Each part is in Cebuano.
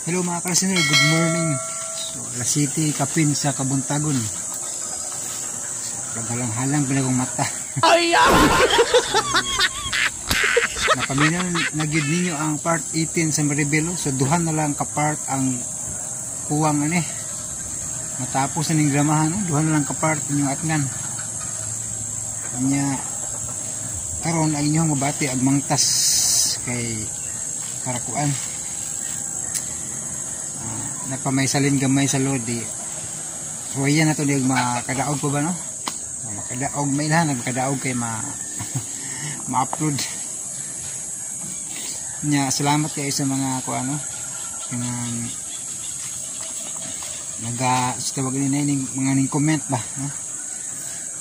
Hello mga ka-listener, good morning. So, alas 7 kapin sa Kabuntagon. So, paghalang-halang pa na akong mata. Ay! Napaminaw na gyud ninyo ang part 18 sa Maribel. So, duha na lang ka part ang kuwang ani. Matapos na ning dramahan, no? Duha na lang ka part inyong atngan. Kanya karon ang inyong mabati ag mangtas kay karakuan. Napamaysalin gamay sa lodi. So ayan na to niya makadaog pa ba, no? Makadaog may lahan, nagkadaog kay ma-upload. Nya salamat kayo sa mga kuano kanang naga sa tawag ni ning mga ning comment ba, no?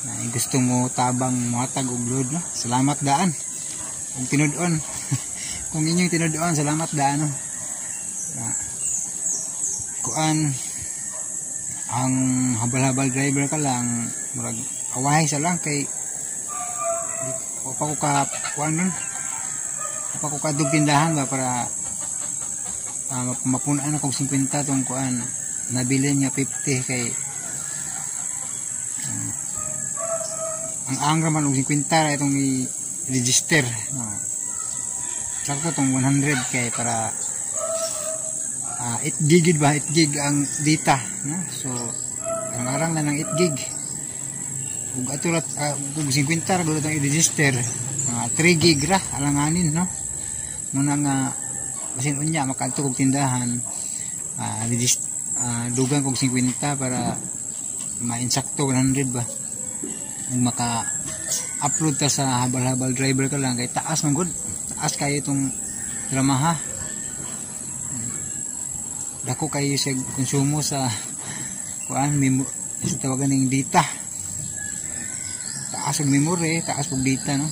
Na gusto mo tabang mohatag og load, no? Salamat daan. Ug tinud-on. Kung inyong tinud-on, salamat daan, no? Kuan ang habal-habal driver ka lang murag awahay sa lang kay wa pa ko ka kuan nun, wa pa ko kadug tindahan ba para mapunan akong 50 tong kuan nabili niya 50 kay ang angra man og 50 ra itong i-register, no. Sakto tong 100 kay para 8 gig ba, 8 gig ang data, no? So ang arang na ng 8 gig ug aturat ug 50 ra gud itong i-register, mga 3 gig ra alanganin, no? Muna nga basin unya makadto kog tindahan, dugang kog 50 para ma-insakto 100 ba, ug maka-upload ta sa habal-habal driver ka lang kay taas man gud, taas kayo itong dramaha. Dako kayo sa konsumo sa kuan memo, sa tawagan ning data. Taas og memory, taas og data, no?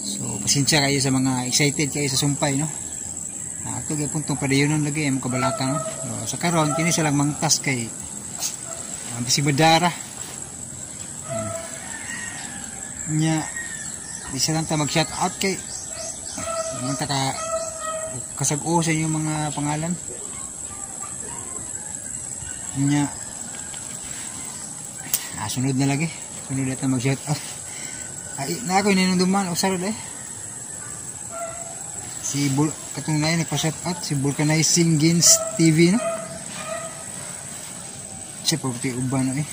So pasensya kayo sa mga excited kayo sa sumpay, no? Ato gyapon tong padayonon lagi imong kabalaka, no? So, sa karon kini silang mangtas kay bisig madara. Nya di sila ta mag shout out kay man ta ka kasag-o sa inyong mga pangalan. Nya sunod na lagi, sunod na mag shout out. Ay na ako inunduman usarod eh. Si katong naay nagpa-shout out si Vulcanizing Gains TV, no? Siya pagti uban, no, eh.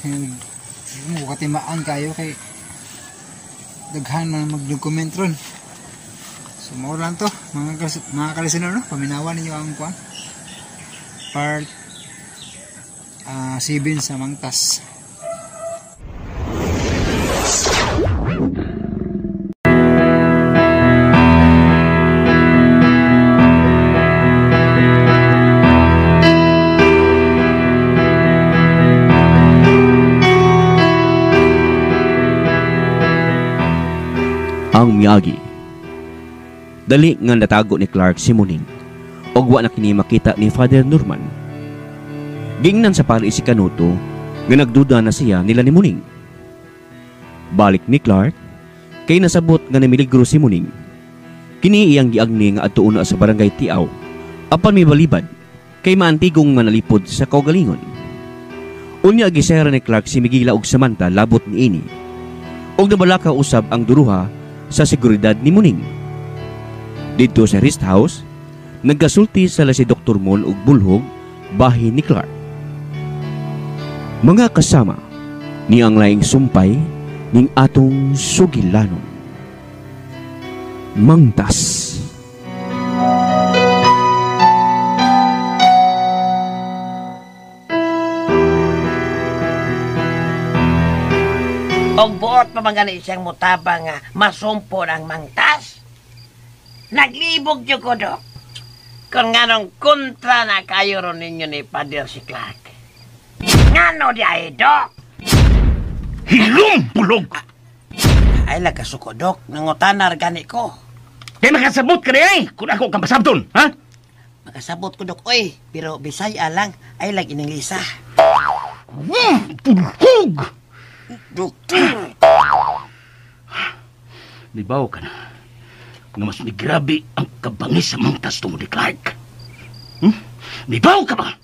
Mo katimaan kayo kay daghan man mag-comment ron. So mao lang to mga ka-listener, no? Paminawan ninyo ang kuan part 7 sa mangtas. Ang miyagi. Dali nga natago ni Clark si Muning og wa na kini makita ni Father Norman. Gingnan sa pari si Canuto nga nagduda na siya nila ni Muning. Balik ni Clark kay nasabot nga namiligro si Muning. Kini iyang giagni nga adtuon na sa barangay Tiaw apan mibalibad kay maantigong manalipod sa kaugalingon. Unya gisera ni Clark si Migila og Samantha labot niini. Og nabalaka usab ang duruha sa seguridad ni Muning. Didto sa rest house, nagkasulti sala si Dr. Mon og bulhog bahin ni Clark. Mga kasama ni ang laing sumpay ning atong sugilanon. Mangtas. Og buot pa man gani siyang mutabang nga masumpon ang mangtas. Naglibog jud ko, Dok. Kung nganong kontra na kayo ron ninyo ni Pader si Clark. Ngano di ay, Dok? Hilong bulog! Ay, lagkasuko, Dok. Nangutanar gani ko. Kaya makasabot ka rin ay kung ako kang pasabton, ha? Makasabot ko, Dok, oy. Pero Bisaya lang, ay lag ininglisa. Bulhog! Doktor! Libaw ka na. Nga mas migrabe ang kabangis sa mangtas tungo ni Clark. Nibaw ka ba?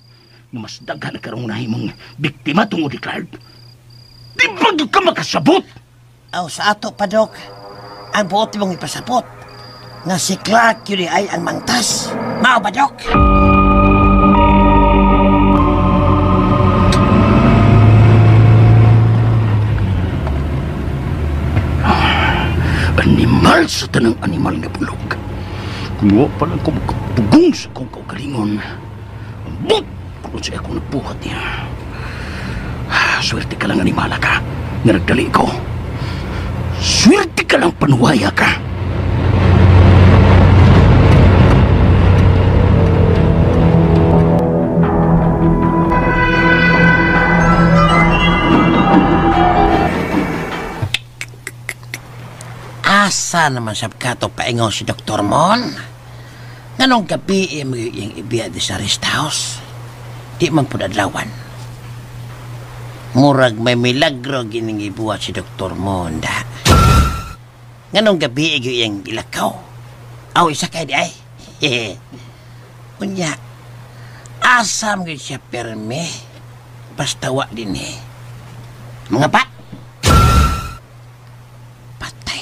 Nga mas daghan karong nahimong biktima tungod ni Clark. Di ba gyud ka makasabot? Aw, sa ato pa, Dok. Ang buot mong ipasabot nga si Clark yun ay ang mangtas. Mao ba, Dok? Animal sa tanang animal nga bulog. Kung wa pa lang ko makapugong sa akong kaugalingon, ambot kung sa akong nabuhat niya. Swerte ka lang animala ka, nga nagdali ko. Swerte ka lang panuwaya ka. Asa naman sa kato paingon si Dr. Mon? Nganong gabi iyang ibiya di sa rest house? Di man po adlawan. Murag may milagro gining ibuhat si Dr. Mon da. Nganong gabi iyang ilakaw? Aw, isa kay di ay. Unya, asa mo siya perme? Basta wa din eh. Mga pa? Patay.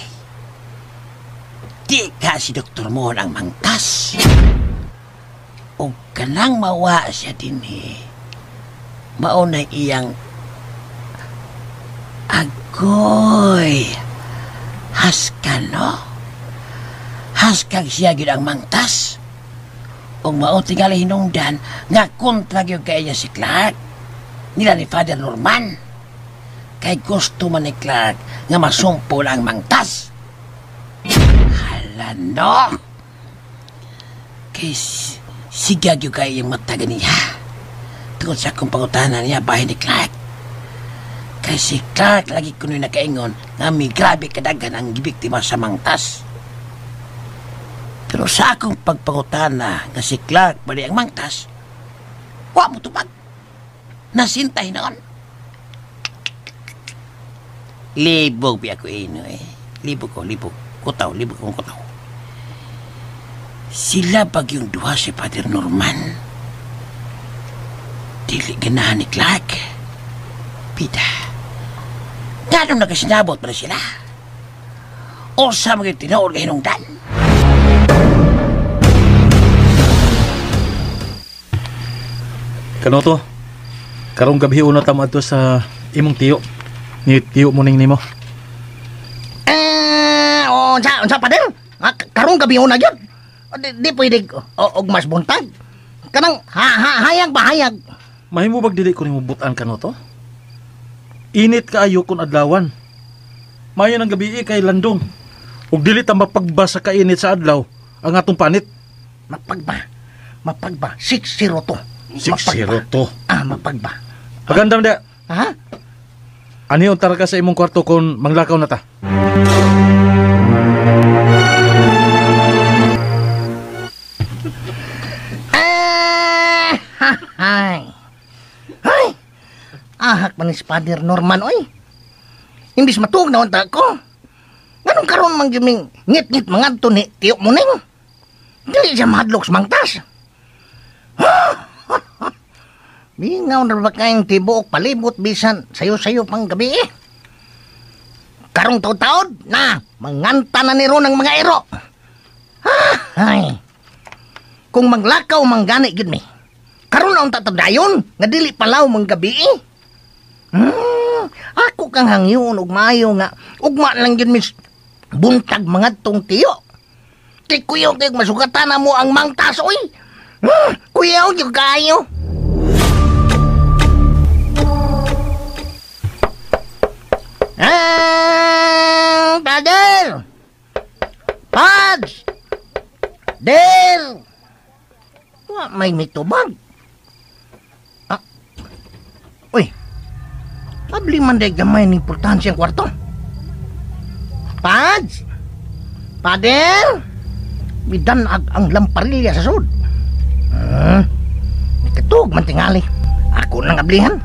Di ka si Dr. Mon ang mangtas. O kanang mawa siya din eh. Mauna iyang agoy. Haska, no? Haskag siya gyud ang mangtas. O mao tingali hinungdan nga kontra gyud kay niya si Clark. Nila ni Father Norman. Kay gusto man ni Clark nga masumpol ang mangtas. Hala, no? Kay siga gyud kay iyang mata ganiya. Tungod sa akong pangutana niya bahin ni Clark. Kay si Clark lagi kuno'y nakaingon nga may grabe kadaghan ang gibiktima sa mangtas. Pero sa akong pagpangutana nga si Clark bali ang mangtas, wa mo tubag. Nasintay noon. Libog bi ako ino eh. Libog ko, libog. Kutaw, libog kong kutaw. Sila bagyong duha si Father Norman. Dili ganahan ni Clark. Pita. Ganong nagkasinabot pa na sila? O sa mga tinuod nga hinungdan? Kanoto, karong gabi una ta moadto sa imong tiyo. Ni tiyo mo ning nimo. Unsa pa din? Karong gabi una gyud. Di pwede og mas buntag. Kanang hayag ba hayag? Mahimo bag dili ko nimo butan kanoto? Init kaayo kun adlawan. Mayo ng gabi kay landong. Ug dili ta mapagbasa kainit sa adlaw ang atong panit. Mapagba. Mapagba 602. 602. Ah, mapagba. Pagandam da. Ha? Ani unta ka sa imong kwarto kon manglakaw na ta. Ay. Ay. Ahak man ni Father Norman oy. Imbis matuog na unta ko. Nganong karon man gyud ming ngit-ngit mangadto ni Tiyo Muning. Dili siya mahadlok sa mangtas. Mingaw na ba kayong tibuok palibot bisan sayo-sayo pang gabi eh. Karong taod-taod na manganta na ni ron ang mga ero. Ay. Kung maglakaw manggani gyud mi. Karon na unta tadayon nga dili palaw mang gabi eh. Ako kang hangyon og maayo nga ugma lang gyud mis buntag mangadtong tiyo. Kay kuyaw kay masugatan na mo ang mangtas oy. Kuyaw gyud kaayo. Brother! Pads! Del! Wa may mitubag. Ah. Uy. Abli man day gamay ng importansya ang kwarto. Pads! Pader! Midanag ang lamparilya sa sud. Katug man tingali. Ako nang ablihan.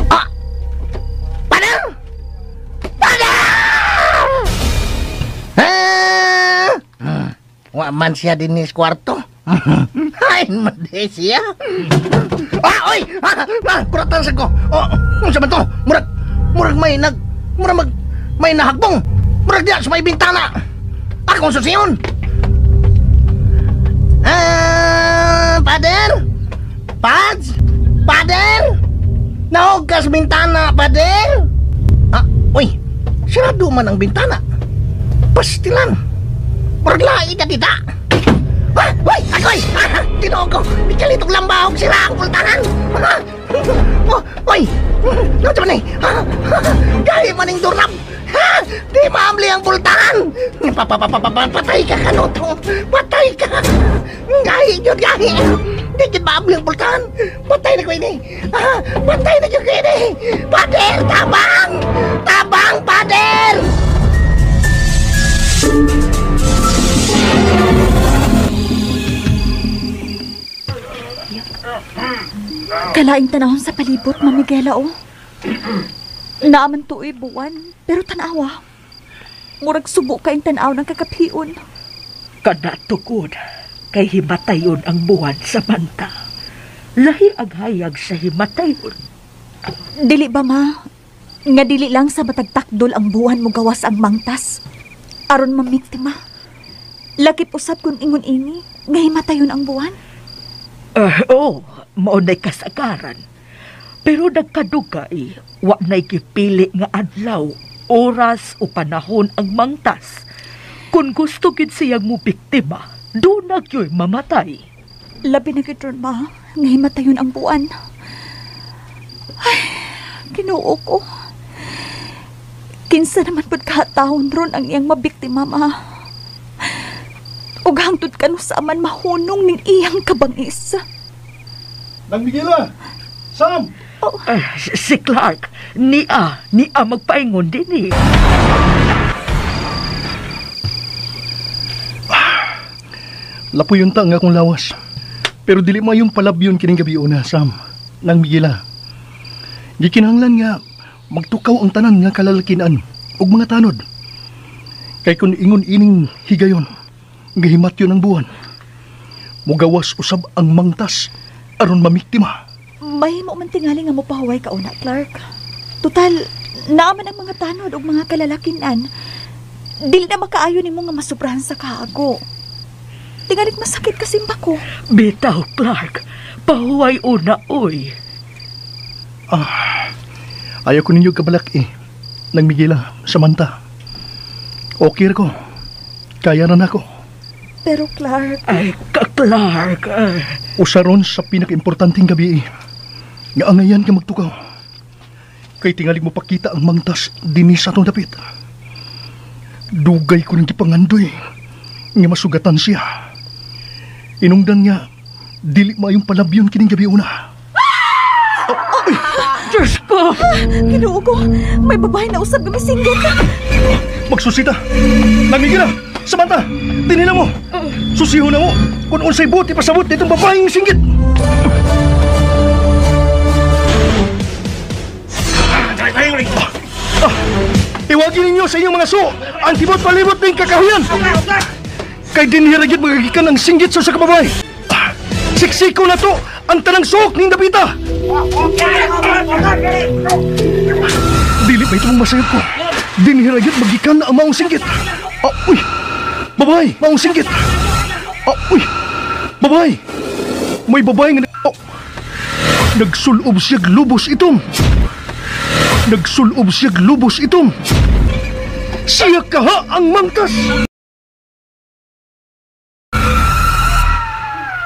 Ah! Pader! Pader! Ah! Wa man siya din sa kwarto. Ay, madi siya. Ah, oy! Ah, kuratan sa ko. Oh, unsa man to? Murag may may nahagbong. Murag diya sa may bintana. Akong susiyon. Ah, Pader? Pads? Pader? Nahog ka sa bintana, Pader? Ah, uy, sarado man ang bintana. Pastilan. Murag lahi ka dita. Ah, uy, akoy! Ah, tinuo ko! Ikalitog lambahog sila ang pultahan! Ah, oh, uy! Ano man eh? Ah, gahi maning durab! Ha? Di maamli ang pultahan! Patay ka, Kanuto! Patay ka! Gahi yun, gahi! Di yun maamli ang pultahan! Patay na ko ini! Ah, patay na yun ko ini! Pader! Tabang! Tabang, Pader! Kalaing tanahon sa palibot, Ma'am Miguela, oh. Naaman tuoy buwan, pero tanawa. Murag subo kaing tanaw ng kakaphion. Kanatukod, kay himatayon ang buwan sa manta. Lahi ang hayag sa himatayon. Dili ba, ma? Nga dili lang sa batagtakdol ang buwan mo gawas ang mangtas. Aron mamiktima. Lakip usab kun ingon ini, nga himatayon ang buwan. Oo, mao na'y kasagaran. Pero nagkadugay, wa na'y gipili nga adlaw, oras o panahon ang mangtas. Kung gusto gid siyang mo biktima, doon na gyo'y mamatay. Labi na gid ron, ma, nga himatayon ang buwan. Ay, Ginoo ko. Kinsa naman pud katawon ron ang iyang mabiktima, ma. Ug hangtod kanu sa man mahunong ning iyang kabangis. Nang Miguela! Sam! Oh. Si Clark, niya magpaingon din eh. Lapoy yun ta ang akong lawas. Pero dili mo yung palabyon kining gabi una, Sam. Nang Miguela. Gikinahanglan nga magtukaw ang tanan nga kalalakinan ug mga tanod. Kay kun ingon ining higayon, gahimat yun ang buwan. Mugawas usab ang mangtas aron mamiktima. Mahimo man tingali nga mopahuway ka una, Clark. Total, naaman ang mga tanod ug mga kalalakinan. Dili na makaayo nimo nga masubrahan sa kaago. Tingalit masakit kasimba ko. Bitaw, Clark. Pahuway una, oy. Ah, ayaw ko ninyo kabalak eh. Nang Miguela, Samantha. Okay ko. Kaya na nako. Pero Clark... Ay, ka-Clark... Ay. Usaron sa pinaka-importanting gabi eh. Nga angayan ka magtukaw. Kay tingalig mo pakita ang mangtas dinhi sa atong dapit. Dugay ko ng gipangandoy nga masugatan siya. Inungdan nga, dili maayong palabyon kining gabi una. Oh, ay! Diyos ko! Ginoo ko, may babae na usab nga misinggit. Magsusita! Namigila! Samantha! Dinila mo! Susiho na mo! Kung unsay buti pasabot nitong babaeng singgit! Iwagin ninyo sa inyong mga suo ang tibot palibot ng kakahuyan! Kay dinhi ra gyud magagikan ang singgit sa usa ka babae. Siksiko na to ang tanang suok ning dapita. Dili ba itong masayod ko? Dinhi ra gyud magikan ang maong singgit. Uy! Babae, maong singgit. Uy! Babae! May babae nga nagsulob siyag lubos itom. Nagsulob siyag lubos itom. Siya kaha ang mangtas.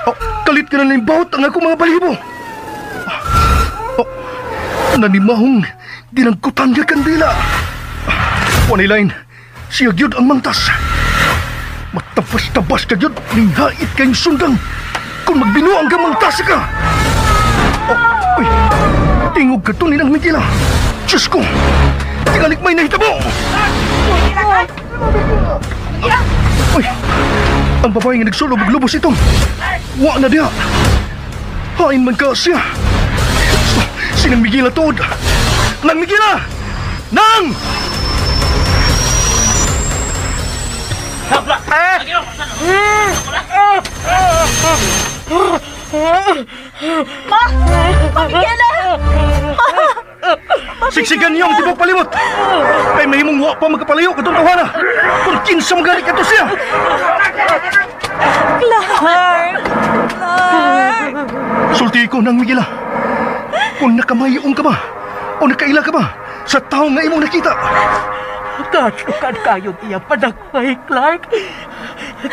Oh, kalit ka na limbawot ang akong mga balibo. Oh, nanimahong dinangkutan nga kandila. Wanay line, siya gyud ang mangtas. Matabas-tabas ka gyud ning hait kayong sundang kung magbinuang ka mangtas ka. Oh, uy, tingog ka to nilang Miguela. Diyos ko, tingalik may nahitabo. Uy, ang babae nga nagsulob og lubos itong. Wa na diha. Hain man ka siya. Sinang Miguela tuod. Nang Miguela! Nang! Ma! Ma Miguela! Ma! Siksigan niyo ang tibok palimot! Kay mahimong wa pa magkapalayo katong tawana! Kung kinsa magani kato siya! Clark! Clark! Sulti ko nang Miguela. Kung nakamayong ka ba o nakaila ka ba sa taong nga imong nakita? Katukan kayong iyang panagmay, Clark.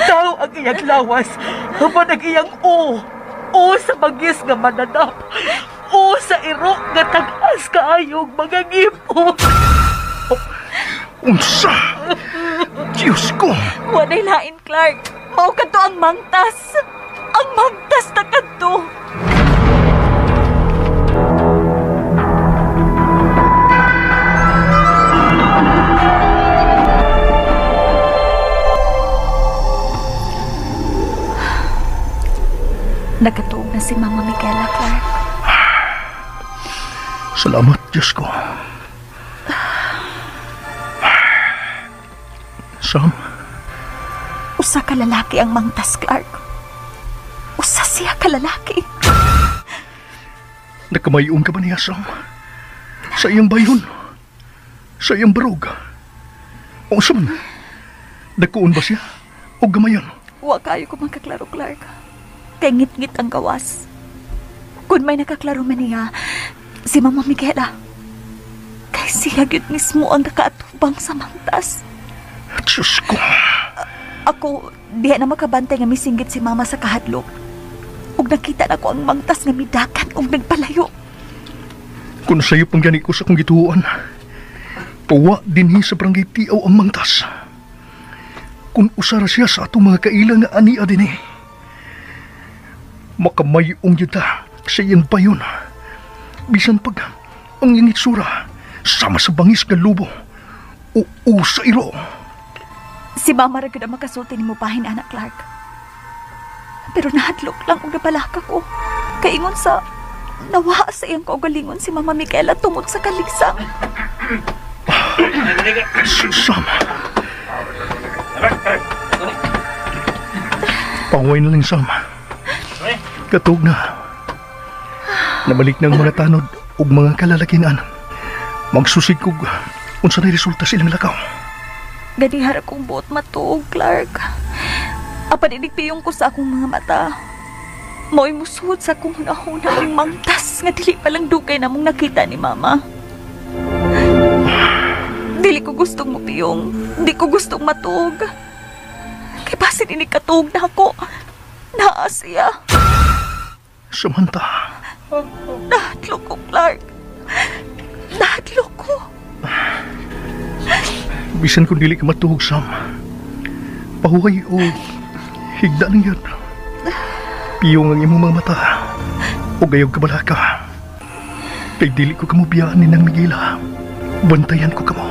Tao ang iyang lawas, human ang iyang o. O sa bagis nga mananap. O sa iro nga tag-as kaayong mga ngipon. Unsa? Diyos ko! Walay lain, Clark. Mao kadto ang mangtas. Ang mangtas na kadto. Nagkatuog na si Mama Micaela, Clark. Salamat, Diyos ko. Sam? Usa ka lalaki ang mangtas, Clark. Usa siya ka lalaki. Nakamayoon ka ba niya, Sam? Sa iyang bayon? Sa iyang barog? O sa man? Dakuon ba siya? O gamayon? Wa kayo ko magkaklaro, Clark. Kay ngit-ngit ang gawas. Kung may nakaklaro man niya, si Mama Micaela. Kay siya gyud mismo ang nakaatubang sa mangtas. Diyos ko! Ako, diha na makabantay nga misinggit si Mama sa kahadlok. Ug nakita na ko ang mangtas nga midakan ug nagpalayo. Kung sa'yo pang gani ko sa akong gituoan, pawa dinhi sa barangay Tiaw ang mangtas. Kung usara siya sa atong mga kaila nga ania dinhi, makamayong yun ta sa iyang bayon. Bisan pag ang iyang itsura sama sa bangis nga lubo o sa iro. Si Mama ra gyud ang makasulti nimo pahin, anak Clark. Pero nahadlok lang og nabalaka ko. Kaingon sa nawa sa iyang kaugalingon si Mama Micaela tungod sa kaligsang. Sam. Pangway na lang, Sam. Katug na. Nabalik ng mga tanod ug mga kalalakinan. Magsusig kog unsa na resulta silang lakaw. Ganihara kong buot matuog, Clark. Apan inigpiyong ko sa akong mga mata. Mo'y musuod sa akong hunahuna ang mangtas nga dili palang dugay na mong nakita ni Mama. Dili ko gustong mupiyong. Di ko gustong matuog. Kay basin inig katuog na ako. Naa siya. Samantha. Nahadlok ko, Clark. Nahadlok ko. Bisan kung dili ka matuog, Sam. Pahuway o higda lang yun. Piyong ang imong mga mata. O gayog kabalaka. Kay dili ko kamubiyaan ni Nang Miguela. Bantayan ko kamo.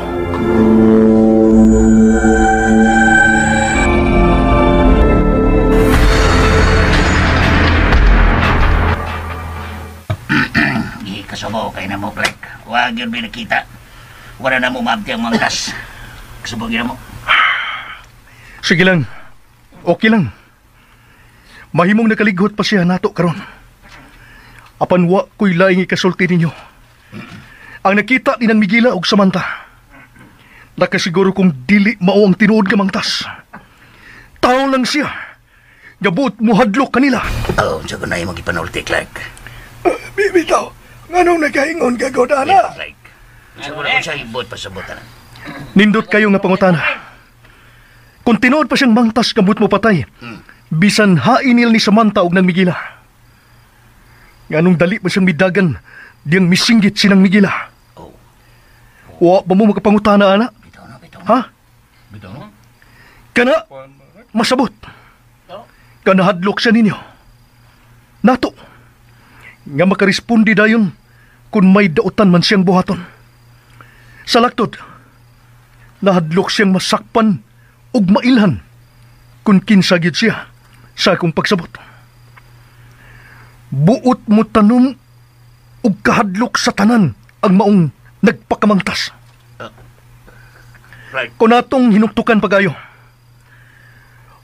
Kasubo kay na mo, Clark. Huwag yun binakita. Wala na mo maabdi ang mangtas. Kasubo na mo. Sige lang. Okay lang. Mahimong nakalighot pa siya nato karon. Apan wa ko'y laing ikasulti ninyo. Ang nakita ni Nang Miguela og Samantha. Nakasiguro kung dili mao ang tinuod nga mangtas. Tao lang siya. Gabot muhadlok kanila. Oh, unsa ko na imong gipanulti, Clark? Bibitaw, nganong nakaingon ka godana? Clark. Unsa ko na siya ibot pasabotan. Nindot kayo nga pangutana. Kung tinuod pa siyang mangtas kabut mo patay, bisan hainil ni Samantha og Nang Miguela. Nganong dali pa siyang midagan, diyang misinggit si Nang Miguela. Oh. Wa ba mo makapangutana, ana? Bitaw na, bitaw. Ha? Bitaw na. Kana, masabot. Kana hadlok siya ninyo. Nato, nga makarespondi dayon kung may dautan man siyang buhaton. Sa laktod, nahadlok siyang masakpan ug mailhan kung kinsa gyud siya sa akong pagsabot. Buot mo tanom ug kahadlok sa tanan ang maong nagpakamangtas. Right. Kung atong hinuktukan pag-ayo,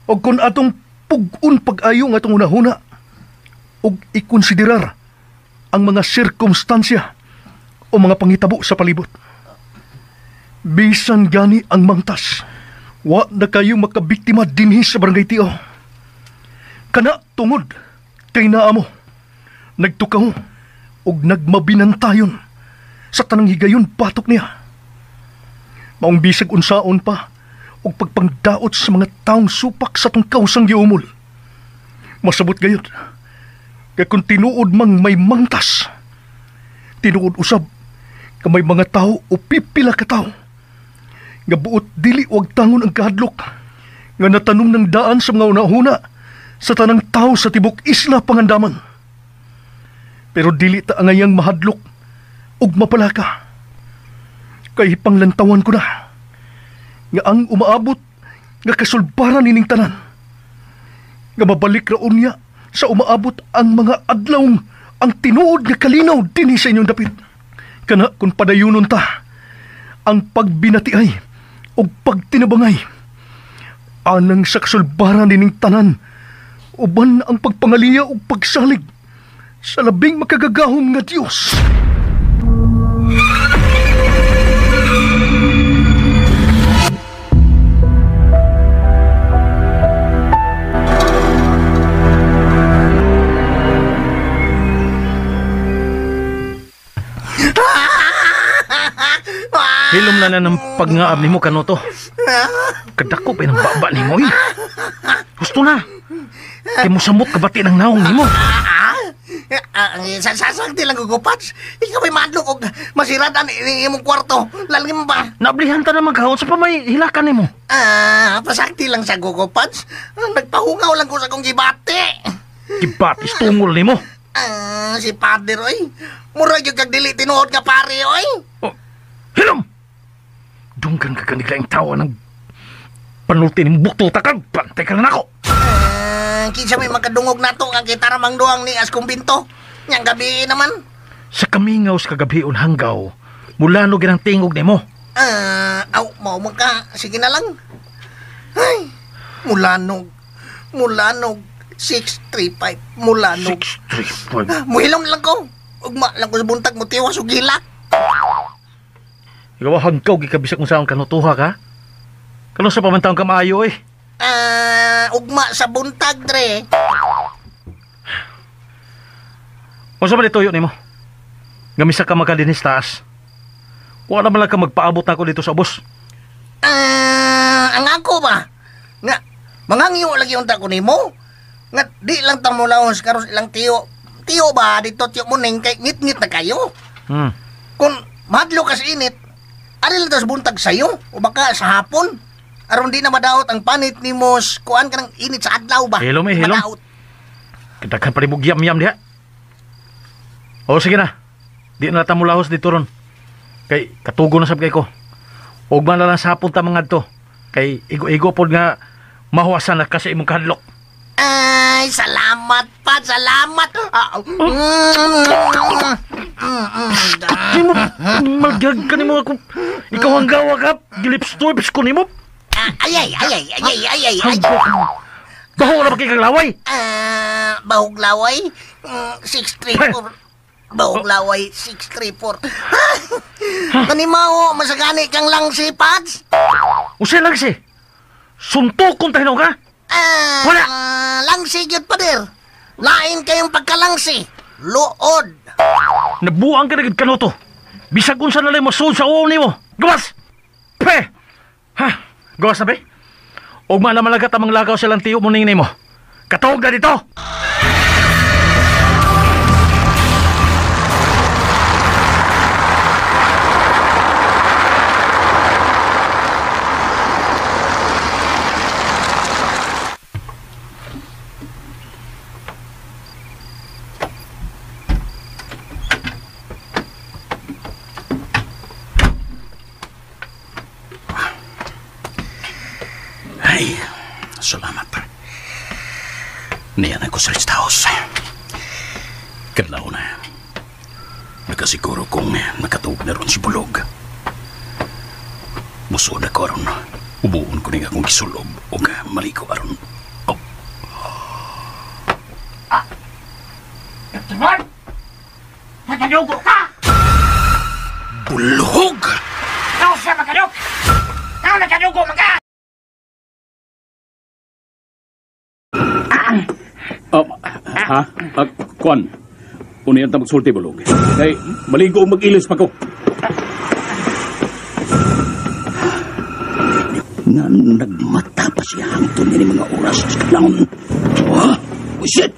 o kung atong pug-on pag-ayo nga atong hunahuna, ug ikonsiderar ang mga sirkumstansya o mga pangitabo sa palibot. Bisan gani ang mangtas, wa na kayo makabiktima dinhi sa Barangay Tio. Kana tungod kay naa mo, nagtukaw ug nagmabinantayon sa tanang higayon batok niya. Maong bisag unsaon pa ug pagpangdaot sa mga taong supak sa tong kawsang giumol. Masabot gayud kay kung tinuod mang may mangtas, tinuod usab ka may mga tao o pipila ka tao nga buot dili wag tangon ang kahadlok nga natanom ng daan sa mga una-una sa tanang tao sa tibok isla Pangandaman. Pero dili ta angayang mahadlok ug mapalaka. Kay panglantawan ko na nga ang umaabot nga kasulbaran nining tanan, nga mabalik ra unya sa umaabot ang mga adlawng ang tinuod nga kalinaw dinhi sa inyong dapit. Kana kung padayunon ta ang pagbinatiay ug pagtinabangay anang sa kasulbaran nining tanan, uban ang pagpangaliya ug pagsalig sa labing makagagahom nga Dios. Hilom na na ng pagngaab nimo Kanuto. Kadako pa ng baba nimo eh. Gusto na. Kay mosamot kabati ng naong nimo. Sasakti lang gugupats. Ikaw may madlok og masiradan imong kwarto. Lalgim ba? Nablihan ta na maghawon sa pa may hilakan nimo. Pasakti lang sa gugupats. Nagpahungaw lang ko sa kong gibati. Gibatis tungol nimo. Si Father oy. Mura gyud kag dili tinuod nga pare oy. Oh, hilom. Dunggan ka kaniglaing tawa ng panulti ng buktuta ka, bantay ka na nako. Kinsa may makadungog nato ang kitaramang duang ni Askumbinto. Niyang gabi naman. Sa kamingaw sa kagabion hanggaw, mula no ginang tingog nimo. Aw, mao man ka. Sige na lang. Ay, mulanog. Mulanog. 635. Mulanog. 635. Muhilom lang ko. Ugma lang ko sa buntag mo tiwas ug hilak. Ikaw hanggaw gikabisag kung saan kanutuha ka? Kano sa pamantang kamaayo eh? Ugma sa buntag, dre. Unsa man ituyo nimo? Gamisa ka magkadinis taas. Wala man lang ka magpaabot na ako dito sa ubos. Ang ako ba? Nga, mangangyo lagi unta ko nimo. Nga, di lang tamulahon sa karos ilang tiyo. Tiyo ba? Dito tiyo mo ning kay ngit-ngit na kayo. Kung madlo ka sa init, ari lang tas buntag sayo o baka sa hapon. Aron di na madaot ang panit ni Mos. Kuan ka ng init sa adlaw ba? Hello, may hello. Madaot. Kadaghan pa rin yam-yam diha. O sige na. Di na ta mulahos dito ron. Kay katugo na sab kay ko. Ugma na lang sa hapon ta mga to. Kay igo-igo pod nga mahuwasan na ka sa imong kahadlok. Ay, salamat pa, salamat. Nimo malgag ka nimo ako. Ikaw ang gawa ka. Gilipstubs ko nimo. Ay ay ay ay ay ay ay ay. Bahog na ba kay laway? Bahog laway 634. Bahog laway 634. Kanimao masagani kang langsi, Pads. Usa langsi. Suntok kung tayo ka. Wala. Langsi gyud pader. Lain kayong pagkalangsi. Luod. Nabuang ka na gid Kanuto. Bisag unsa na lang masuod sa uong nimo. Gawas. Pe. Ha. Gawas na be. Ugma na malagat ang mga lagaw silang tiyo mo ning nimo. Katawag na dito. Ay, salamat. Niyan ako sa rest house. Kadlaw na. Nakasiguro kong nakatuog na ron si Bulog. Musod ako aron. Ubuon ko ning akong gisulob o maliko aron. Oh. Ah. Dr. Mon! Nagadugo ka! Bulog! Ikaw siya magadug! Ikaw nagadugo man ka! Ha? Kuan, uniyan ta magsulti, Bulog. Kay, maligo og mag-ilis pa ko. Nga nagmata pa siya hangtod ni mga oras sa kadlawon. Oh, shit!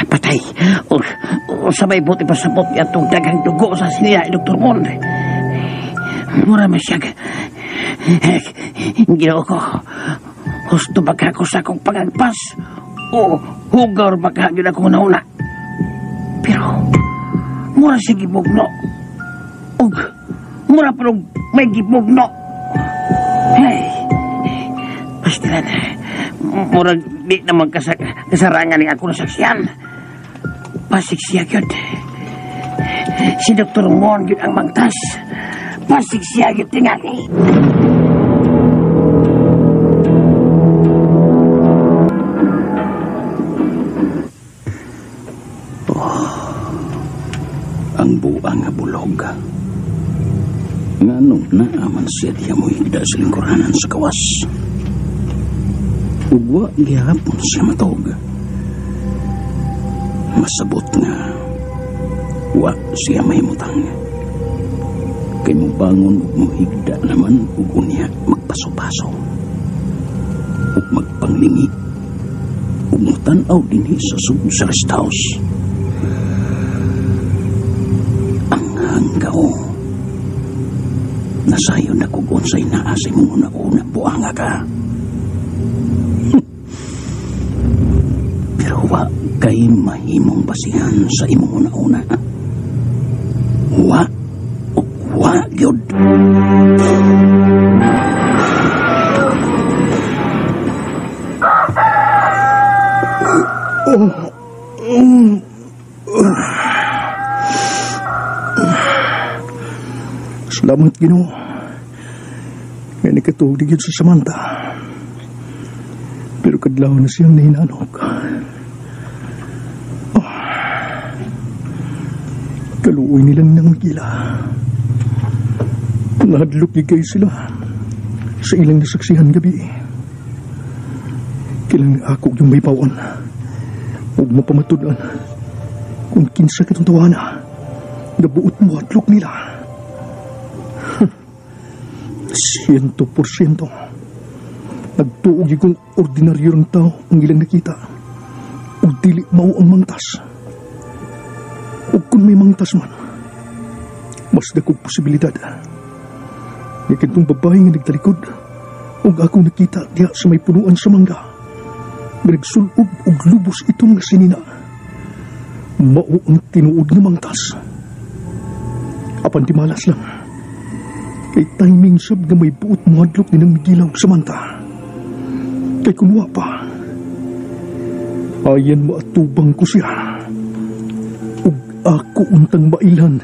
Patay. O sa may buti pa sabot atong daghang dugo sa siniya, Dr. Mon. Mura man siya. Ginoo ko. Husto ba ka ako sa akong pagagpas? O hugaw ba ka yun akong nauna? Pero, mura siya gibugno. Og, mura pa nung may gibugno. Hey, pastilan. Murag di naman kasarangan ni ako nasaksiyan. Pasig siya yun. Si Dr. Mon yun ang mangtas. Pasig siya yun tingali. Ang buang nga bulog. Nganong naaman siya diya mo higda sa lingkuranan sa kawas. Ugwa gihapon siya matog. Masabot nga wa siya mahimutang. Kay mubangon ug muhigda naman ug unya magpaso-paso. Ug magpanglingi. Ug mutan-aw dinhi sa sud sa rest house. Ang hanggaw. Nasayon na kung unsay naa sa imong una-una buanga ka. Pero wa kay mahimong basihan sa imong una-una. Wa o wa gyud. Salamat Ginoo. Nga nakatuog di gyud sa Samantha. Pero kadlaw na siyang nahinanok. Oh. Kaluoy nilang nang Migila. Nahadlok ni kayo sila sa ilang nasaksihan gabi. Kailangan ako yung may bawon. Huwag mo pamatudan kung kinsa kitong tawana. Nabuot mo hadlok nila. 100%. Nagtuog yung ordinaryo ng tao ang ilang nakita. O dili mao ang mangtas. O kung may mangtas man, mas dakog posibilidad. Nga kantong babae nga nagtalikod, og akong nakita diha sa may punuan sa mangga, nga nagsulob og lubos itong nga sinina. Mao ang tinuod nga mangtas. Apan di malas lang. Kay timing sab nga may buot mohadlok ni nang Migila og Samantha. Kay kunwa pa, ayan maatubang ko siya. Ug ako untang mailhan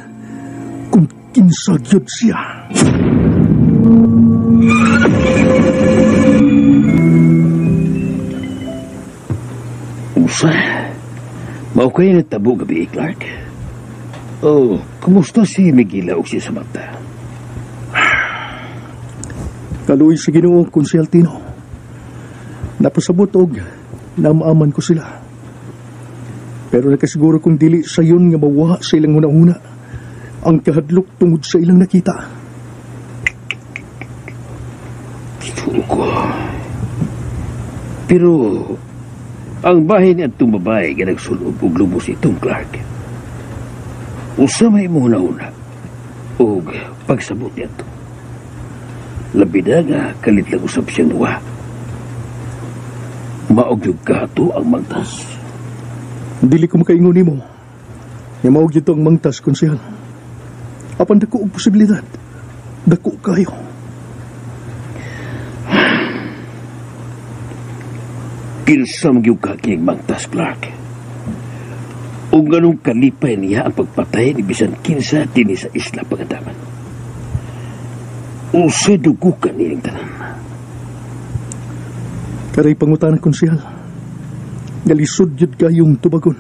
kung kinsa gyud siya. Usa, mao kay natabo gabi, Clark. Oh, kumusta si Migila ug si Samantha? Kaluoy sa Ginoo, Konsehal Tino. Napasabot og namaaman ko sila. Pero nakasiguro kong dili sayon nga mawa sa ilang una-una ang kahadlok tungod sa ilang nakita. Totoo ko. Pero ang bahin ni atong babae nga nagsulob og lubos itong Clark. Usa may imong una-una og pagsabot niadto. Labi na nga kalit lang usab siyang duha. Maog gyud kato ang mangtas. Dili ko makaingon nimo nga maog gyud ang mangtas, Konsehal. Apan dako og posibilidad. Dako kayo. Kinsa man gyud ka kining mangtas, Clark? Ug nganong kalipay niya ang pagpatay ni bisan kinsa dinhi sa Isla Pangandaman? Unsay dugo ka nining tanan? Karay pangutana konsehal. Galisod yun kayong tubagon.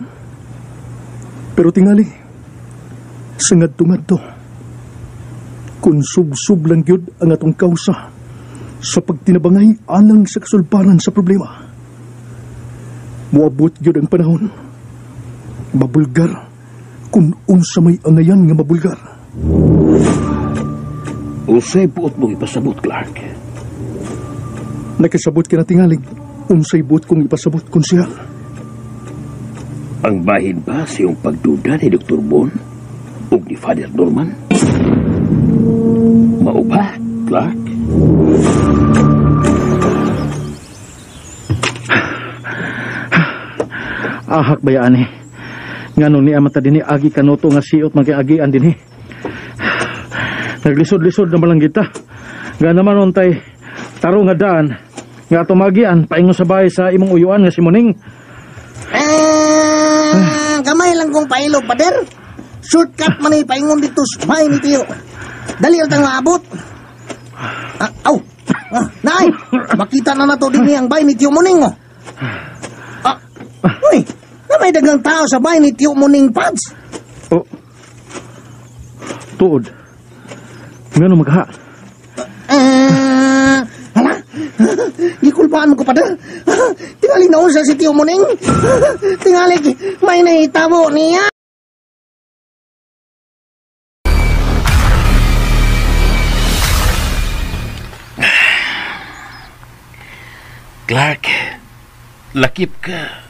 Pero tingali, sa ngadto-ngadto, kung sub-sub lang yun ang atong kausa sa pagtinabangay alang sa kasulparan sa problema. Muabot yun ang panahon. Mabulgar kung unsa may angayan nga mabulgar. Unsay buot mong ipasabot, Clark? Nakasabot ka na tingalig. Unsay buot kong ipasabot, konsehal? Ang bahin ba sa iyong pagduda ni Dr. Bon o ni Father Norman? Mao ba, Clark? Ahak bayaan eh. Ngano ni amata dinhi agi kanoto nga siot man kay agian dinhi. Naglisod-lisod na malang kita. Nga naman untay taro nga daan nga tumagian paingon sa bahay sa imong uyuan nga si Muning. Kamay lang kong pailo, pader. Shortcut man ay paingon dito sa bahay ni Tiyo. Dali lang tang maabot. Aw! Nay! Makita na nato din ang bahay ni Tiyo Muning, oh. Uy! Na may dagang tao sa bahay ni Tiyo Muning, Pads. Oh. Tuod. Ngano magha? Hala? Gikulpaan mo ko, pader. Tingali na unsa si Tiyo Muning. Tingali, may nahitabo niya. Clark, lakip ka.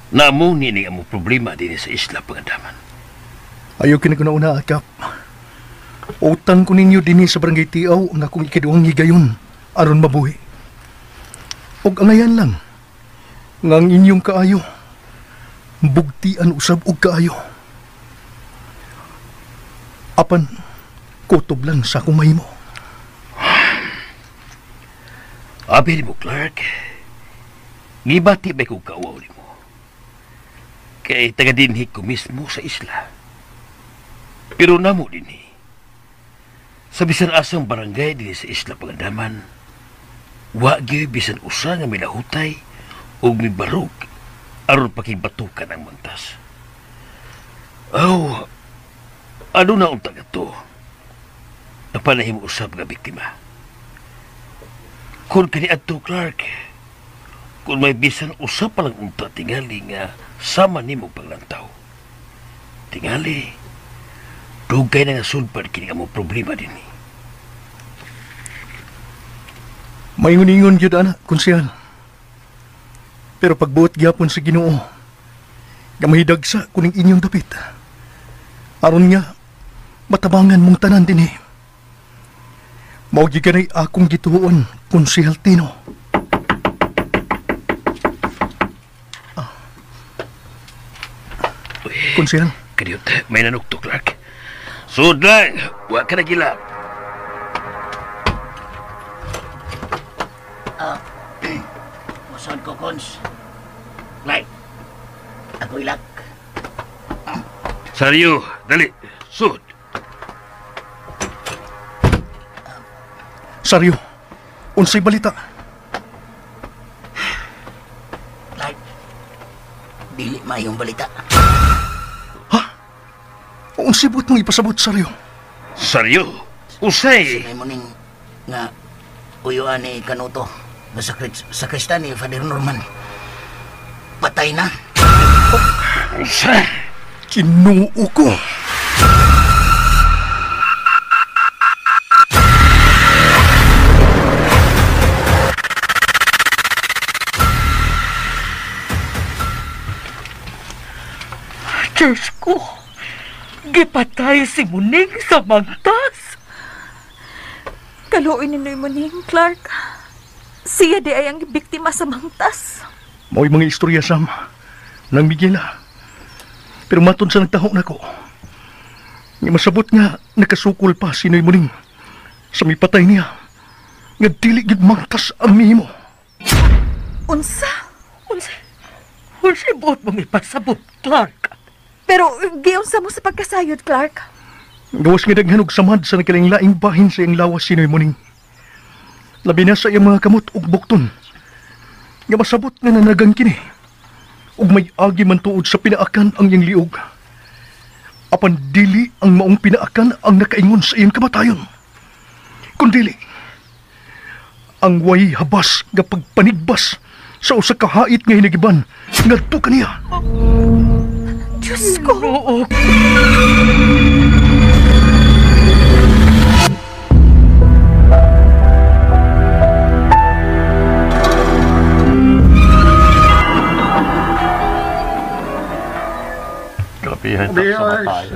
Naamuni ni ang problema din sa Isla Pangandaman. Ayaw kinaguna-una, Akap. Utang ko ninyo din sa Barangay Tiaw ang akong ikiduhang higayon aron mabuhi. Og angayan lang, nga ang inyong kaayo, bugtian usab og kaayo. Apan, kutob lang sa akong mahimo. Abi mo, Clark, ngibati ba kong kauaw ni mo? Kay taga-dinhi ko mismo sa isla. Pero namo dinhi. Sa bisan asang barangay dinhi sa Isla Pangandaman, wa gyud bisan usa nga milahutay og mibarog aron pakibatukan ang mantas. Aw, ano na unta kadto? Napanahimo usab nga biktima. Kung kaniadto, Clark, kung may bisan usa pa lang unta tingali nga sama nimo paglantaw. Tingali, dugay na nga sulpad kini ang problema dinhi. Maingon-ingon gyud ana, konsehal. Pero pagbuot gyapon sa Ginoo, nga mahidagsa kuning inyong dapit. Aron nga matabangan mong tanan dinhi. Mao gyud kanay akong gituon, konsehal Tino. Konsehal. Kadiyot, may nanukto, Clark. Sud lang, wa ka nagilap. Musod ko, Cons. Clark, ako ilak. Saryo, dali, sud. Saryo, unsay balita? Clark, dili maayong balita. Unsay buot mong ipasabot, Saryo? Saryo? Usay? Sinay mo ning nga uyuan ni Kanuto nga sakrista ni Father Norman. Patay na. Usa? Kinuo ko. Diyos ko! Gipatay si Muning sa mangtas. Kaluoy ni Noy Muning, Clark. Siya di ay ang biktima sa mangtas. Mao'y mga istorya, Sam, nang Miguela. Pero matod sa nagtaho nako, nga masabot nga nakasukol pa si Noy Muning sa mipatay niya. Nga dili gyud mangtas ang mihimo. Unsa? Unsa? Unsa buot mong ipasabot, Clark? Pero giunsa mo sa pagkasayod, Clark? Gawas nga daghan og samad sa nagkalaing-laing bahin sa iyang lawas si Noy Muning. Labi na sa iyang mga kamot ug bukton. Nga masabot nga nanagan kini. Ug may agi man tuod sa pinaakan ang iyang liog. Apan dili ang maong pinaakan ang nakaingon sa iyang kamatayon. Kundili, ang way habas nga pagpanigbas sa usa ka hait nga hinagiban ngadto kaniya. Diyos ko! Oo.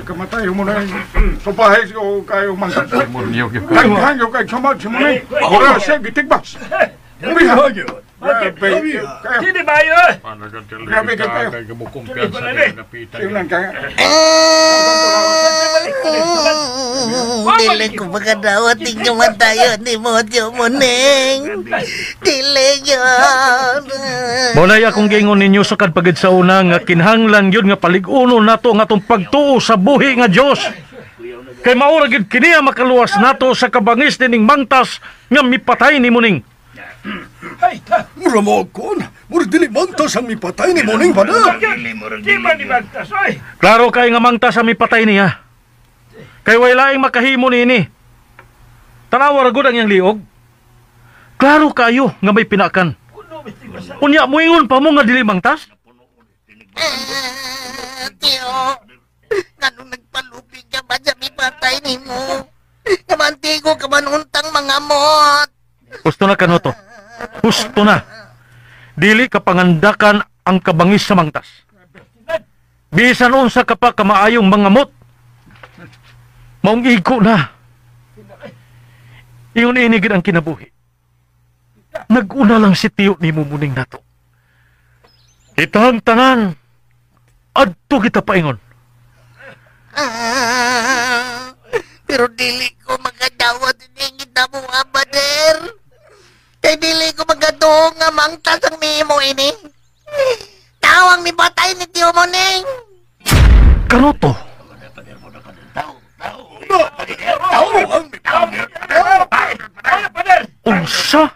Kamatay mo na. Supahay ko kayo mangtas. Daghan ko kay samad si Muning. Ora siya gitigbas. Sini ba yun? Grabe kayo. Dili ko makadawat ning kamatayon ni Tio Muning. Dili yun. Mao akong giingon ninyo sa kadpagid sa una nga kinahanglan gyud nga palig-uno nato ang atong pagtuo sa buhi nga Dios. Kay mao ra gyud kini ang makaluwas nato sa kabangis nining mangtas nga mipatay ni Muning. Mura mo kon, mura dili mangtas ang mipatay ni Muning pa na. Di man ni mangtas, oy. Klaro kay nga mangtas ang mipatay niya. Kay way laing makahimo niini. Tanawa ra gud ang iyang liog. Klaro kayo nga may pinakan. Unya moingon pa mo nga dili mangtas? Tio, nganong nagpalupig ka ba sa mipatay nimo? Kamantigo ka man untang mga mot. Gusto na Kanuto. Gusto na. Dili ka pangandakan ang kabangis sa mangtas. Bisan unsa ka pa kamaayong mga mot. Maong igo na. Ingon ini gid ang kinabuhi. Nag-una lang si Tiyo ni Muning nato. Kitang tanan adto kita paingon. Pero dili ko makadawat ini kita mo abader. Kay dili ko magkatuo nga mangtas ang mimo ini. Tawang mipatay ni Tio Muning. Kanuto. Unsa?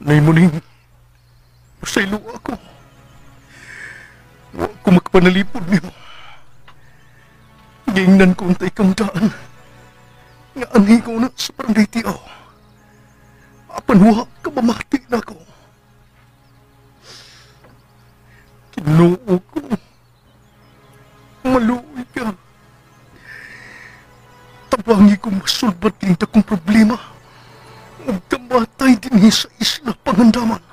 Nay Muning, pasaylo ako. Wa ko magpanalipod nimo. Giingnan ko untay kang daan. Nga anhi ko na sa barangay Tiaw. Apan wa ka mamati na ko. Kinoo ko. Maluoy ka. Tabangi ko masulbat kining dakong problema. Nagkamatay din sa Isla Pangandaman.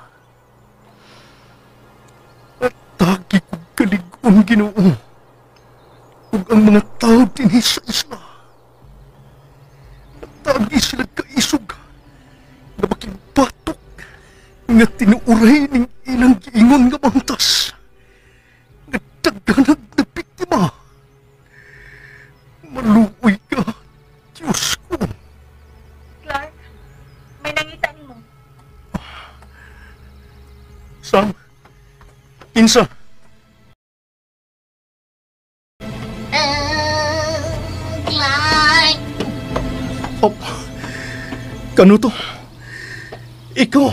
At tagi kong kalig-on Ginoo. Ug ang mga tao din sa isla. At tagi sila kaisog na makibatok nga tinuuray ning ilang giingon nga mangtas. Nga daghanag na biktima. Maluoy ka, Diyos ko. Clark, may nangita nimo. Sam, kinsa? Clark! Oh, Kanuto? Ikaw?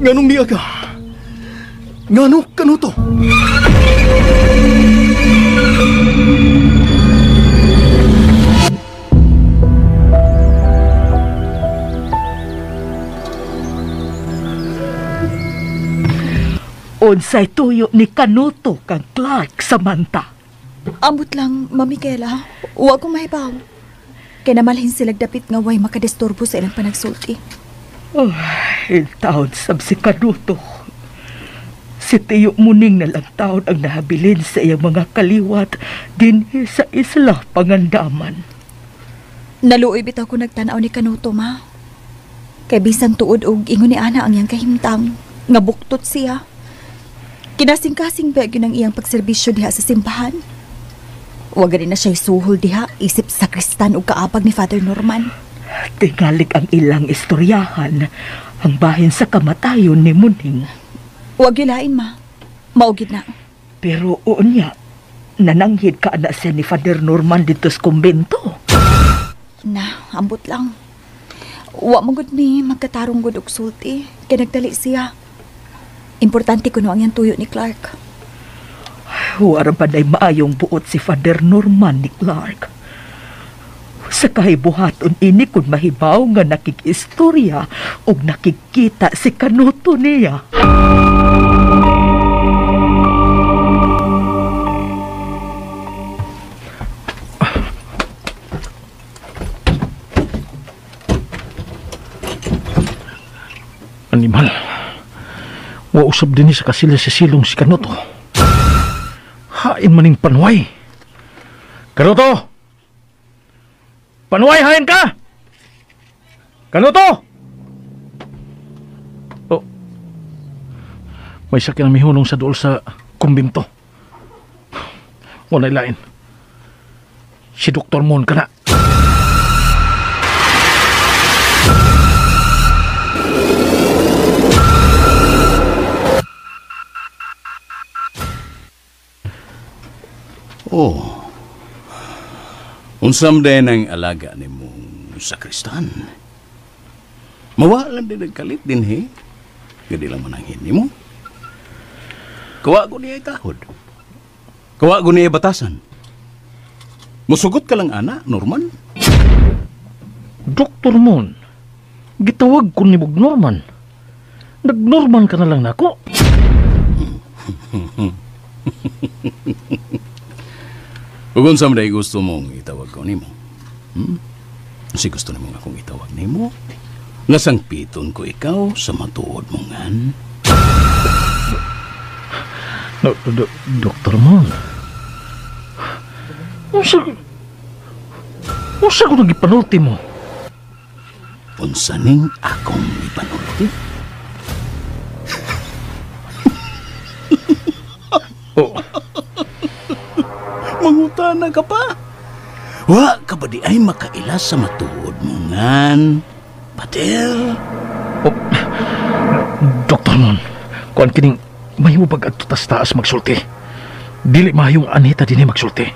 Nganong niya ka? Ngano, Kanuto? Unsay tuyo ni Kanuto kang Clark Samantha? Ambot lang, Ma'am Micaela. Wa ko mahibaw. Kay namalhin silag dapit nga way makadisturbo sa ilang panagsulti. Oh, taon sab si Kanuto. Si Tiyo Muning na lang taon ang nahabilin sa iyang mga kaliwat dinhi sa Isla Pangandaman. Naluoy bitaw ko nagtan-aw ni Kanuto, ma. Kay bisan tuod og ingon ni ana ang iyang kahimtang nga buktot siya. Kinasing-kasing ba gyud ang iyang pagserbisyo diha sa simbahan? Wa gani na siya'y suhol diha isip sakristan ug kaabag ni Father Norman. Tingalig ang ilang istoryahan ang bahin sa kamatayon ni Muning. Wag gilain, ma. Maugid na. Pero unya, nananghid ka na siya ni Father Norman dito sa kumbento. Na, ambot lang. Wa mo gud mi magkatarong gud og sulti kay nagdali siya. Importante kuno ang iyang tuyo ni Clark. Wala pa day maayong buot si Father Norman ni Clark. Sa kahibuhaton ini kung mahibaw nga nakikistorya o nakikita si Kanuto niya. Animal. Wausap din sa kasila sa silong si Kanuto. Hain maning panuay. Kanuto! Panuay, hain ka! Kanuto! Oh. May sakit na mihunong sa dool sa kumbinto. Wala'y lain. Si Dr. Moon ka na. Oh. Unsam din ang alaga ni mong sakristan. Mawalan din nagkalit din, he. Gadi lang mananghin ni mo. Kawa ko niya itahod. Kawa ko niya batasan. Musugot ka lang, ana, Norman. Dr. Moon, gitawag ko ni Bog Norman. Nag-Norman ka na lang nako. Ug unsa man gusto mong itawag ko nimo? Si gusto nimo akong itawag nimo? Nga sangpiton ko ikaw sa matuod mong ngan. Dr. Mon. Unsa ko nagipanulti mo? Unsa ning akong ipanulti? Oh. Mangutana ka pa. Wa ka ba di ay makaila sa matuod mo ngan, Pater? Oh, Dr. Mon, kuan kining mahimo pag adto tas taas magsulti. Dili mahayong anita dinhi magsulti.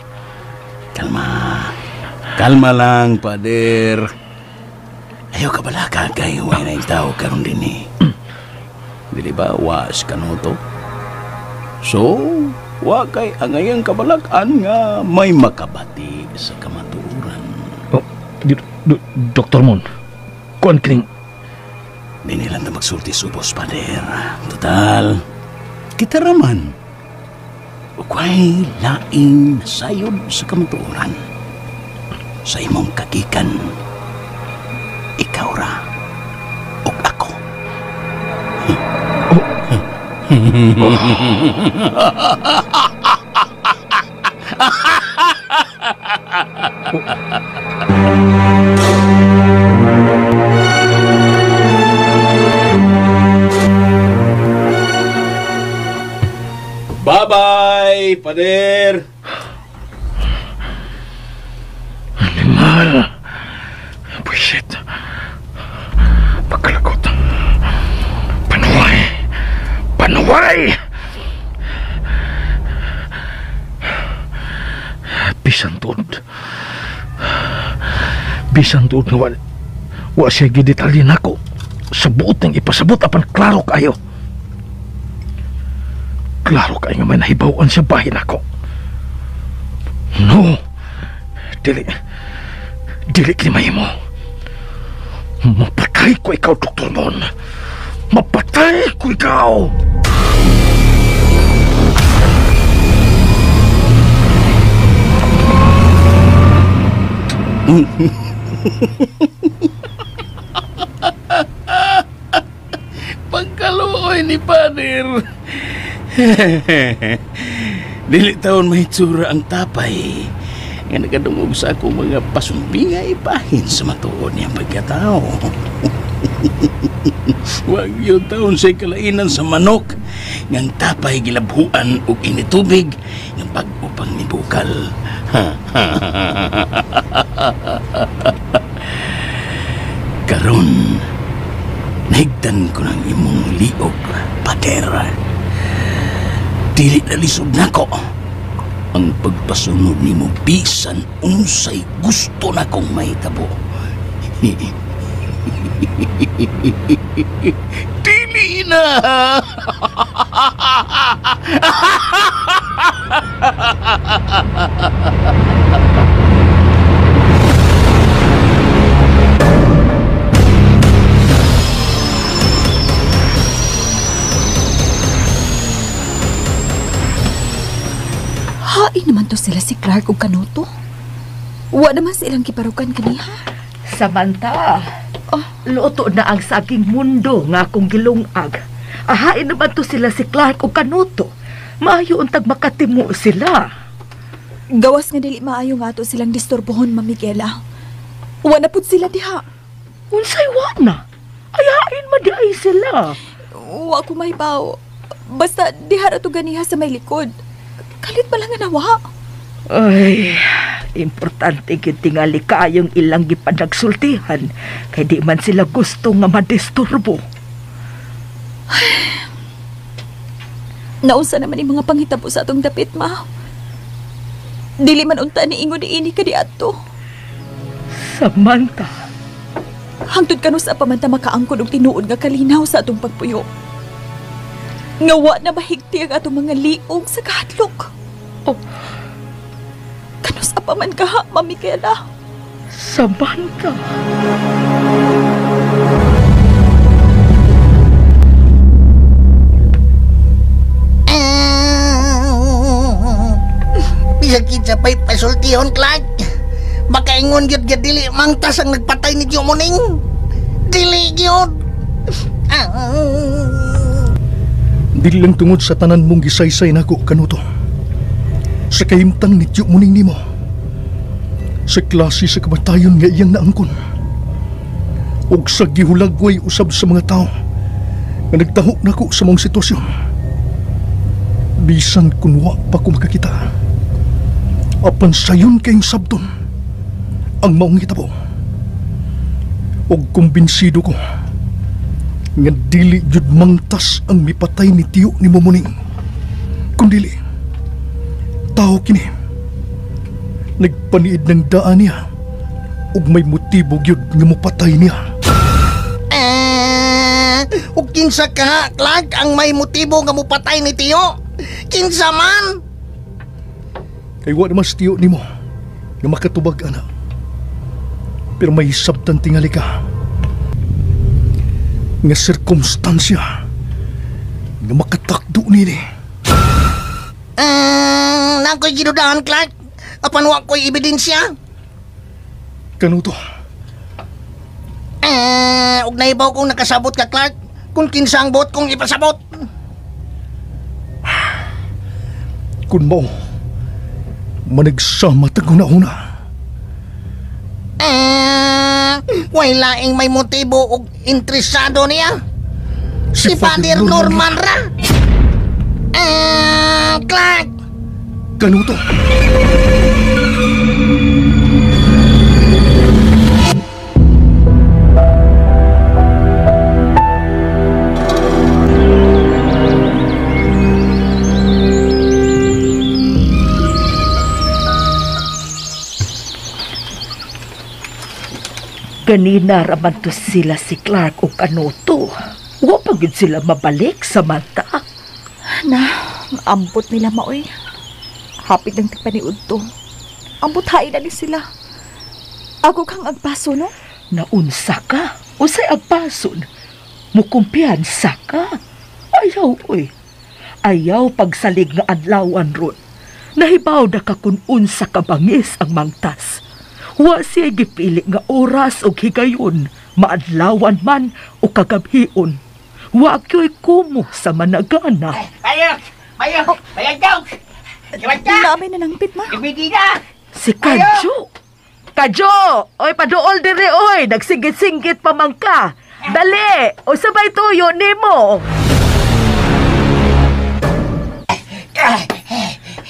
Kalma. Kalma lang, Pader. Ayaw ka bala ka kay way na tao karon dinhi. Dili ba was Kanuto? So, wa kay angayang kabalakan nga may makabati sa kamatuoran. Oh, Dr. Mon, kuan kining di nilang na magsulti subos, Pader. Total, kita raman. Ukway laing nasayod sa kamatuoran. Sa imong kagikan, ikaw ra ug ako. Oh. Bye-bye, Pader. Animal. Buisit. Pagkalagot. Panuway. Panuway! Bisan tuod. Bisan tuod nga wa siya gidetalye nako. Sa buot ng ipasabot apan klaro kayo. Klaro kayo nga may nahibawan sa bahin ako. No! Dili. Dili kini mahimo. Mapatay ko ikaw, Dr. Mon. Mapatay ko ikaw! Pagkaluoy ni Pader. Dili taon may tsura ang tapay nga nagadungog sa akong mga pasumbingay bahin sa matuod niyang pagkatao. Wag yun taon siya'y kalainan sa manok ngang tapay gilabhuan og initubig ng pag-upang nibukal. Karon, nahigtan ko ng imong liog, Pater. Dili na lisod nako ang pagpasunod nimo bisan unsay gusto na kong mahitabo. Dili na. Hain naman to sila si Clark ug Kanuto. Wa naman silang kiparukan kaniha. Samantha, oh, luto na ang saging mundo nga akong gilungag. Ahain naman to sila si Clark ug Kanuto. Maayo untag makatimo sila. Gawas nga dili maayo nga ato silang disturbohon, Ma'am Miguela. Wa na pud sila diha. Unsay wa na? Ayain madiay sila. Wa ko mahibaw. Basta diha ra to ganiha sa may likod. Kalit pa lang nga nawa. Ay, importante gyud tingali kaayong ilang gipanagsultihan kay di man sila gusto nga madisturbo. Nausa naman yung mga panghitabo sa atong dapit, ma. Dili man unta ni ingon ni ini kadiadto. Samantha. Hangtod kanus-a pa man ta makaangkon og tinuod nga kalinaw sa atong pagpuyo. Nga wa na mahigti ang atong mga liog sa kahadlok. Oh. Kanus-a pa man kaha, Ma'am Micaela. Samantha. Bisag kinsa pa'y pasultihon, Clark. Makaingon gyud nga dili mangtas ang nagpatay ni Tio Muning. Dili gyud. Dili lang tungod sa tanan mong gisaysay nako, Kanuto. Sa kahimtang ni Tio Muning nimo. Sa klase sa kamatayon nga iyang naangkon. Ug sa gihulagway usab sa mga tao nga nagtaho nako sa mong sitwasyon. Bisan kun wa pa ko makakita. Apan sayon kayong sabton ang maong hitabo. Og kumbinsido ko nga dili jud mangtas ang mipatay ni Tiyo ni Mumuning. Kundili, tao kini nagpaniid ng daan niya ug may motibo gyud nga mopatay niya. Ug kinsa ka, Clark, ang may motibo nga mopatay ni Tiyo? Kinsa man? Kay wa naman si Tiyo nimo nga makatubag ana. Pero may sabtan tingali ka nga sirkumstansya nga makatakdo nini. Nako'y gidudahan, Clark. Apan wa ko'y ebidensya. Kanuto? Ug nahibaw kong nakasabot ka, Clark, kung kinsa ang buot kong ipasabot. Kun mao, managsama tag una-una. Way laing may motibo og interesado niya. Si Father Norman ra. Clark! Kanuto? Ganina raman to sila si Clark o Kanuto. Wa pa gyud sila mabalik, Samantha. Na, ambot nila maoy. Hapit ng tigpaniud to. Ambot hain na ni sila. Ako kang agpaso, no? Naunsa ka? Unsay agpason? Mukumpiyansa ka? Ayaw, oy. Ayaw pagsalig nga adlawan ron. Nahibaw na ka kung unsa ka bangis ang mangtas. Wa siya gipili nga oras o higayon, maadlawan man o kagabhion. Wa kyo'y kumo sa managana. Ayok! Ayok! Ayok! Naamay na nangpit, ma. Si Kadyo! Kadyo! Oy, paduol dire, oy! Nagsinggit-singgit pa man ka! Dali! O sabay tuyo nimo!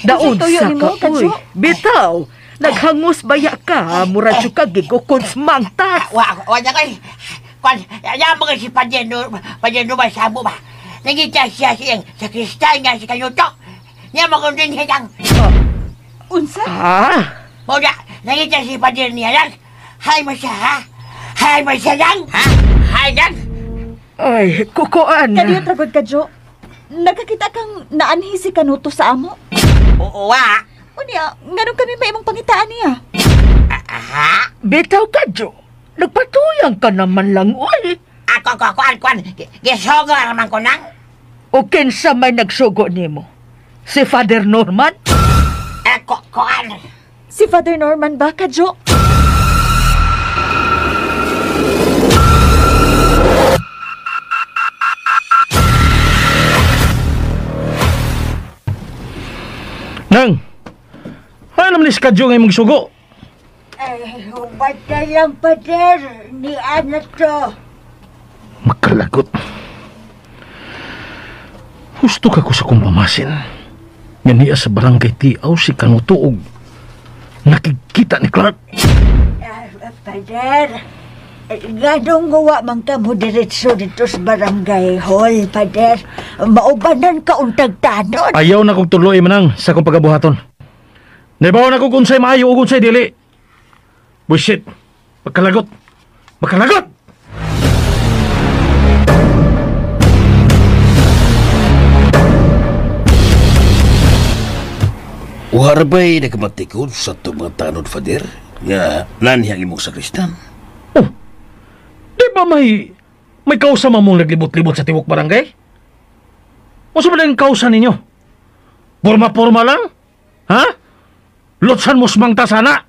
Naunsa ka, oy! Bitaw! Naghangos baya ka, murad ka gigukon sa mangtas. Wa na kay. Kwan, yaman si Padre Norman sabo ba. Nangita siya siyang sa kristal nga si Kanuto. Niya mo kong din siyang. Unsa? Ah? Moda, nakita si Pader niya lang. Hay mo siya, ha? Hay mo siya lang, ha? Hay lang. Ay, kukuan. Kaniyo tragod ka, Jo. Nagkakita kang naanhi si Kanuto sa amo? Oo, ah. Unya, nganong kami may imong pangitaan niya? Aha? Bitaw ka, Jo. Nagpatuyang ka naman lang, uy. Ako, kuan. Gisugo naman ko nang. O kinsa may nagsugo nimo? Si Father Norman? Kuan. Si Father Norman ba ka, Jo? Nang, ano naman ni Kadyo nga imong sugo? Ay, hubad na lang, Pader. Ni Ana to. Magkalagot. Husto ka ko sa kong pamasin. Nga niya sa barangay Tiaw si Kanuto og nakikita ni Clark. Pader, ganong nguwa man ka mo diretso dito sa barangay hall, Pader. Maubanan ka untag tanod. Ayaw na kong tuloy manang sa kong pagabuhaton. Naibaw na kong unsay maayo o unsay dili. Bullshit. Magkalagot. Magkalagot! Warbay nagmatikod sa itong mga tanod, Father, nga nanhiyang imong sakristan. Oh, di ba may kausa mamong naglibot-libot sa tiwok barangay? O sa ba yung kausa ninyo? Porma-porma lang? Ha? Lotsan mo sumangta sana?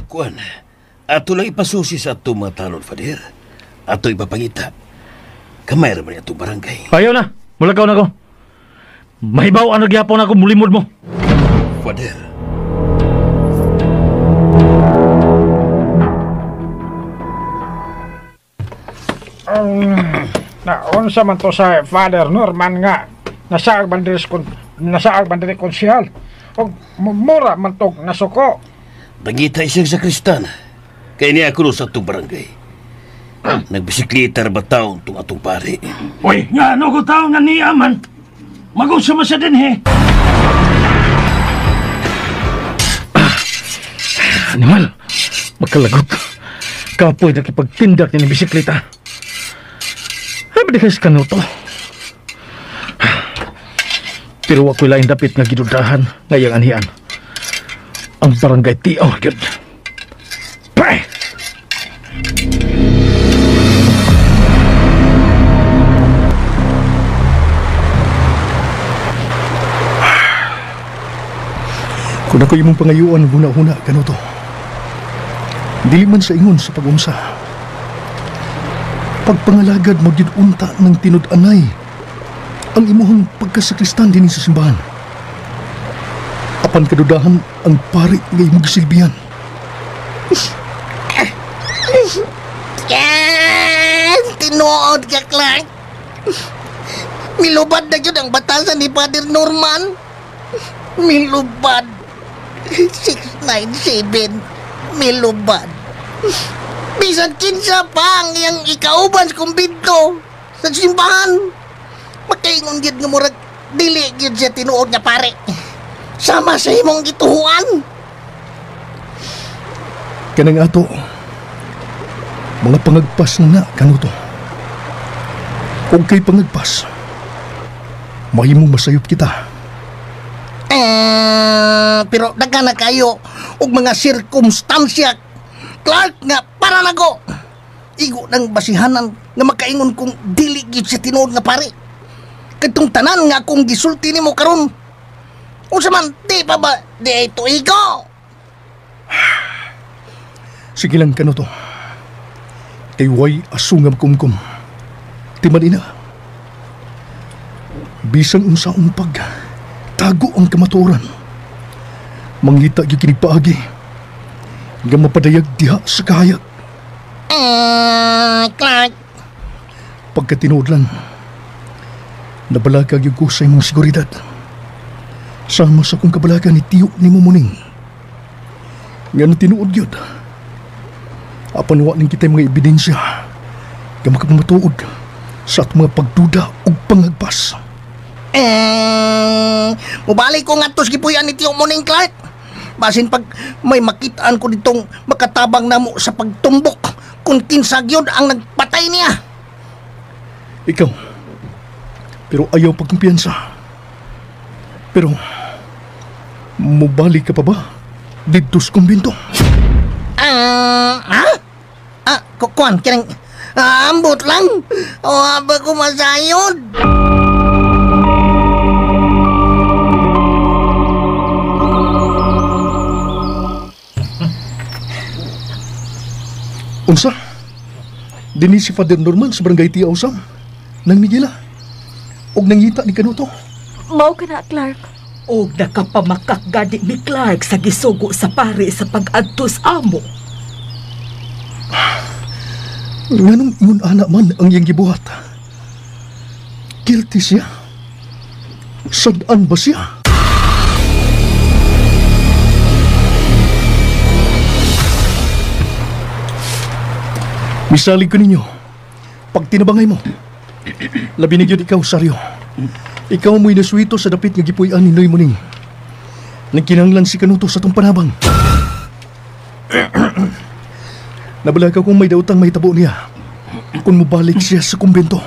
Kuan, ato lang ipasusi sa itong mga tanod, Father. Ato ipapangita. Kamay raman itong barangay. Ayaw na. Mulakaw na ko. Mahibaw ang nagyapon ako mulimod mo. Father. Naunsa man to sa Father Norman nga nasaag bandiri konsihal og mura man tog nasuko. Nagita siyang sakristan. Kaya niya ako sa atong barangay. Nagbisikleta ba taon itong atong pare? Uy, nga ano ko tao nga niya man. Mag-usa man siya din he. Animal, magkalagot. Kapoy nakipagtindak ni bisikleta. Ay, ba di kayo sa Kanuto? Pero ako'y laing dapit nga gidudahan ngayang anian. Ang barangay Tiaw, yun. Pre! Kung ako'y imong pangayuan, huna-huna, Kanuto. Dili man sa ingon sa pag-unsa. Pagpangalagad mo gid unta ng tinud-anay ang imuhang pagkasakristan dinhi sa simbahan. Apan kadudahan ang pari nga imong gisilbihan. Yes! Tinuod ka, Clark. Milubad na yun ang batasan ni Father Norman. Milubad. 697. Milubad. Bisan kinsa pa ang iyang ikauban sa kumbinto sa simbahan. Makaingon gid nga murag dili gid siya tinuod nga pare. Sama sa imong gituhuan. Kanang ato, mga pangagpas na Kanuto. Kung kay pangagpas, mahimong masayop kita. Pero daghan na kayo og mga sirkumstansya, Clark, nga para nako. Igo ng basihanan nga makaingon kung dili gyud siya tinuod nga pare. Kadtong tanan nga akong gisulti nimo karon. Unsa man di pa ba di ito igo? Sige lang Kanuto. Kay way asungam kumkum. Timan ina. Bisang unsaong pag tago ang kamatuoran. Mangita gyud kinig paagi nga mapadayag diha sa kahayag. Clark. Pagkatinuod lang, nabalaga gyud ko sa imong seguridad. Sama sa akong kabalaga ni Tiyo ni Mumuning. Nga natinuod gyud. Apan wa ning kitay mga ebidensya nga makapamatuod sa atong mga pagduda ug pangagpas. Mubalik ko nga tos gipuy-an ni Tiyo Muning, Clark. Basin pag may makitaan ko ditong makatabang namo sa pagtumbok kung kinsa gyud ang nagpatay niya. Ikaw. Pero ayaw pagkumpiyansa. Pero mubalik ka pa ba didto sa kumbento? Ha? Kuan, kinang ambot lang. O ba ko masayod? Unsa? Dinhi si Father Norman sa barangay Tiaw, Sam. Nang Miguela. Og nangita ni Kanuto. Mao ka na, Clark. Og nakapamakak gani ni Clark sa gisugo sa pare sa pag-adtos amo. Nganong ingon ana man ang iyang gibuhat? Guilty siya? Sad-an ba siya? Misalig ko ninyo, pag tinabangay mo, labi na gyud ikaw, Saryo. Ikaw mo'y nasuwito sa dapit nga gipuy-an ni Noy Muning. Nagkinahanglan si Kanuto sa tong panabang. Nabala ka kung may dautang may tabo niya kung mubalik siya sa kumbento.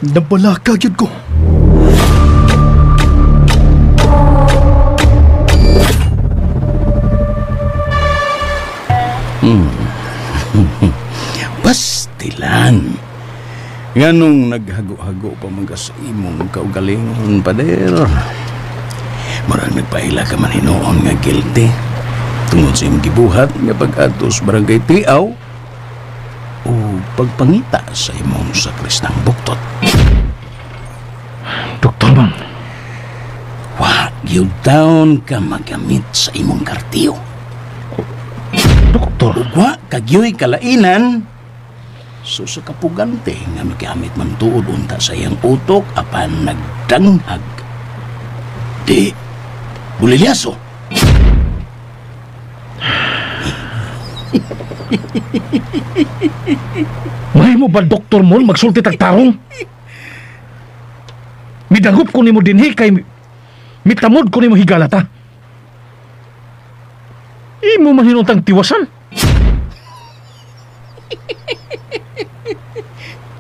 Nabala ka gyud ko. Pastilan. Nganong naghago-hago pa man ka sa imong kaugalingon, pader. Marang nagpaila ka man hinuon nga guilty tungod sa imong gibuhat nga pag-adto sa barangay Tiaw o pagpangita sa imong sakristang buktot. Doktor man, wa gyud taon ka magamit sa imong kartiyo. Doktor, ug wa ka gyoy kalainan so sa kapugante nga magamit man tuod unta sa iyang utok apan nagdanghag. Di bulilyaso. Mahimo ba, Doktor Mon, magsulti tagtarong? Midangop ko nimo dinhi kay mitamod ko nimo higalata. Imo man hinuntang tiwasan.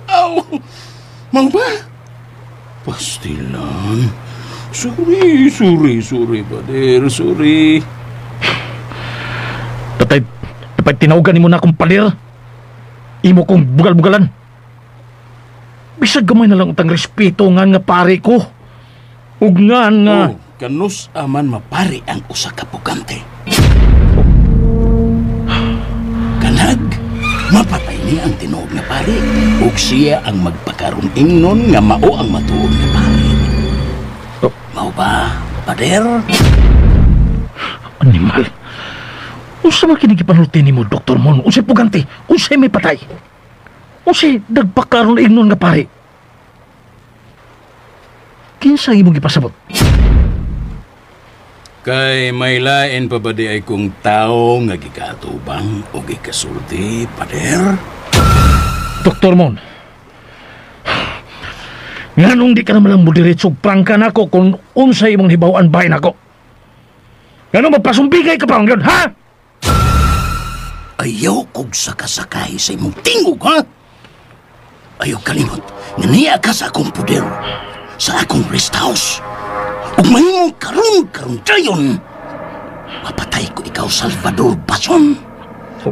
Aw, mau ba? Pastilan. Sorry, sorry, sorry, pader, sorry. Tatay, dapat tinawagan nimo na akong palir. Imo kong bugal-bugalan. Bisag gamay na lang utang respeto nga nga pare ko. Ug nga nga... Oh, kanus aman mapare ang usa ka pugante. Kanag, mapatay niya ang tinuod nga pare. Ug siya ang magpakaroon ingnon nga mao ang matuod nga pare. Oh. Mao ba, pader? Animal. Unsa man kini gipanulti nimo, Doktor Mon? Unsay pugante? Unsay may patay? Unsay nagpakaroon ingnon nga pare? Kinsa imong gipasabot? Kay may lain pa ba di ay kung tao nga gikatubang o gikasulti, pader? Doktor Mon, nganong di ka naman lang mo diretso prangka nako kung unsay imong hibaw-an bahin nako? Nganong magpasumbigay ka pa yun, ha? Ayaw kog sakasakay sa imong tingog, ha? Ayaw kalimot nga niya ka sa akong poder, sa akong rest house. Ug mahimong karon-karon dayon, mapatay ko ikaw, Salvador Bason,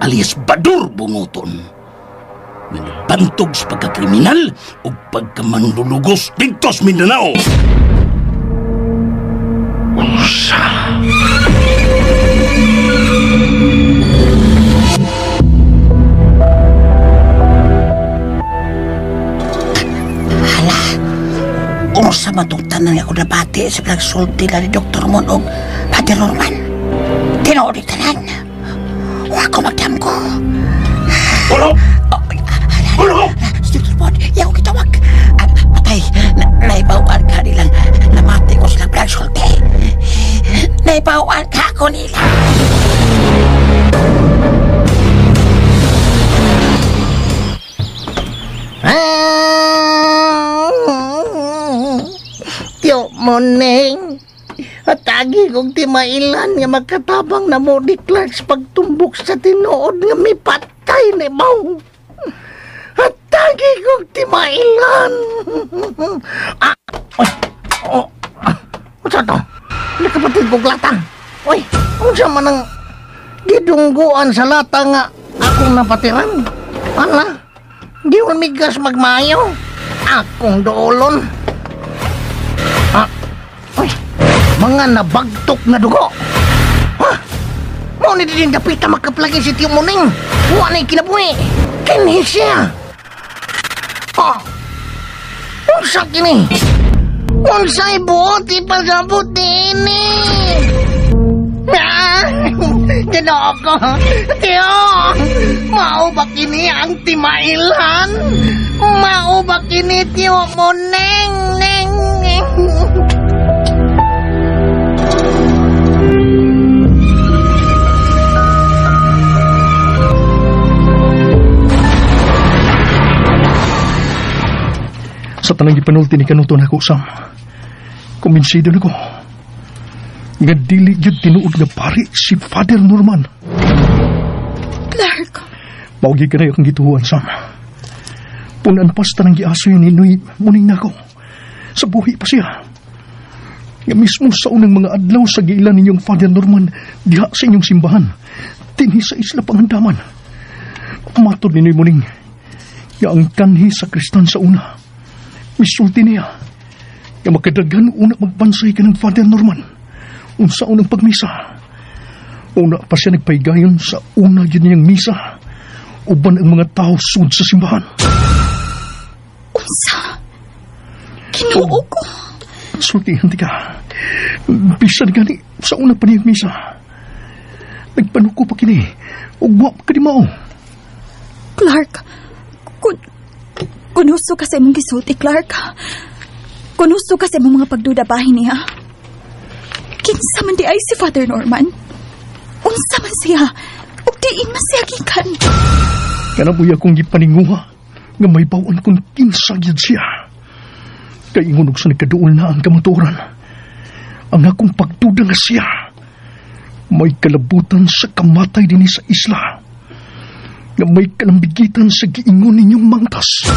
alias Bador Bunguton, nga nagbantog sa pagkakriminal ug pagkamanlulugos didto sa Mindanao. Unsa? Ursa matong tanan nga ko nabati sa pinagsulti na ni Dr. Mon og Father Norman. Tinuod ni tanan. Wa ko magdamgo. Ulo! Ulo! Si Dr. Mon, iya ko gitawag. Patay, naibawaan ka nilang namati ko silang pinagsulti. Naibawaan ka ko nila. Moneng, atagi kong timailan nga magkatabang na mo ni Clark sa pagtumbok sa tinuod nga mipatay ni mo. Atagi kong timailan. Ah, oy, oh, ah, unsa to? Nakapatid kong lata. Oy, unsa man ang gidungguan sa lata nga akong napatiran? Ala, di migas magmayo. Akong doolon. Ah, oy, mga nabagtok na dugo. Ha? Mao ni din dapita makaplagi si Tiyo Muning. Wa na'y kinabuhi. Kinhi siya. Oh, unsa kini? Unsa'y buot ipasabot niini? Ah, Ginoo ko. Tiyo, mao ba kini ang timailan? Mao ba kini Tiyo Muning? Ning, ning. Sa tanang gipanulti ni Kanuto nako, Sam, kumbinsido na ko nga dili gyud tinuod nga pari si Father Norman. Clark, Mao gyud kanay akong gituhuan, Sam. Punan pas tanang giasoy ni Noy Muning nako. Sa buhi pa siya. Nga mismo sa unang mga adlaw sa giilan ninyong Father Norman diha sa inyong simbahan, dinhi sa Isla Pangandaman. Matod ni Noy Muning nga ang kanhi sa Kristan sa una, misulti niya nga makadaghan una magbansay ka ng Father Norman unsa unang pagmisa. Una pa siya nagpaygayon sa una gyud niyang misa uban ang mga tao sud sa simbahan. Unsa? Ginoo ko. Sultihan ti ka. Bisan gani sa una pa niyang misa. Nagpanuko pa kini ug wa pa kini mao. Clark, kunuso ka sa imong gisulti, Clark. Kunuso ka sa imong mga pagduda bahin niya. Kinsa man di ay si Father Norman? Unsa man siya? Ug diin man siya gikan? Kanabuya kong gipaninguha nga may bawon kung kinsa gyud siya. Kay ingon og sa nagkaduol na ang kamatuoran. Ang akong pagduda nga siya may kalabutan sa kamatay dinhi sa isla. Nga may kalambigitan sa giingon ninyong mangtas.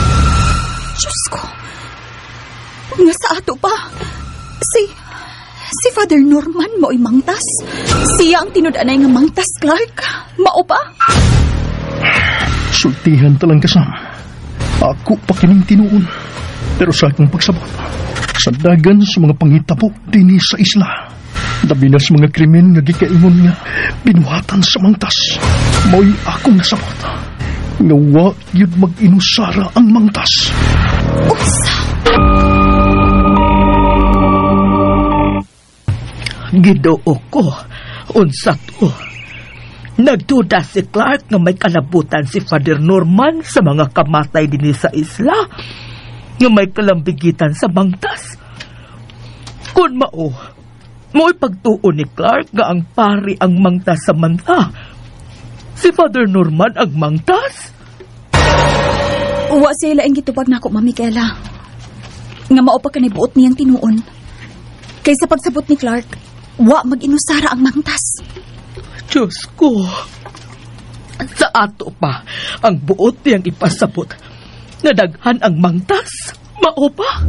Diyos ko. Nga sa ato pa, si Father Norman mao'y mangtas. Siya ang tinud-anay nga mangtas, Clark. Mao ba? Sultihan talang kasam. Ako pa kining tinuon. Pero sa akong pagsabot, sa dagan sa mga pangitabo dinhi sa isla, labi na sa mga krimen nga gikaingon nga binuhatan sa mangtas, mao'y akong nasabot nga wa gyud mag-inusara ang mangtas. Unsa? Ginoo ko, unsa to? Nagduda si Clark nga may kalabutan si Father Norman sa mga kamatay dinhi sa isla, nga may kalambigitan sa mangtas. Kun mao, mo'y pagtuo ni Clark nga ang pari ang mangtas sa manta. Si Father Norman ang mangtas? Wa siya laing gitubag nako, Ma'am Micaela. Nga mao pa kanay buot niyang tinuon. Kaysa pagsabot ni Clark, wa mag-inusara ang mangtas. Diyos ko, sa ato pa ang buot niyang ipasabot nga daghan ang mangtas. Mao pa?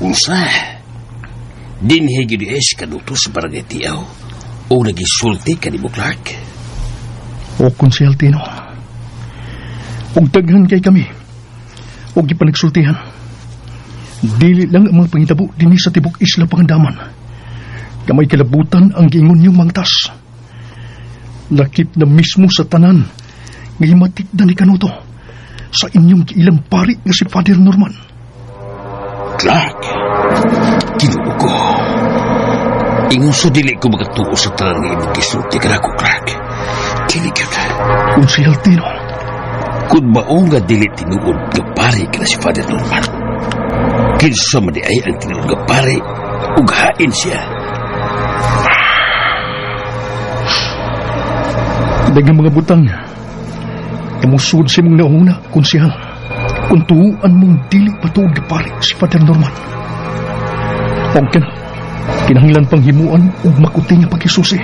Unsa? Dinhi gyud is kanuto sa barangay Tiaw o nagisulti kanimo, Clark? O Konsehal Tino, og daghan kay kami og gipanagsultihan. Dili lang ang mga pangitabo dinhi sa tibok Isla Pangandaman nga may kalabutan ang giingon niyong mangtas. Lakip na mismo sa tanan nga himatikdan ni Kanuto sa inyong giilang pari nga si Father Norman. Clark, Ginoo ko. Ingon sa dili ko makatuo sa tanan nga imong gisulti kanako, Clark. Dili gyud. Konsehal Tino, Kung mao nga dili tinuod nga pari ka na si Father Norman, kinsa man di ay ang tinuod nga pari ug hain siya. Daghang mga butang nga mosud sa imong nauna, Konsehal. Kung tuuan mong dili matuod nga pari si Father Norman. Og kana, kinahanglan pang himuan og makuti nga pagkisusi.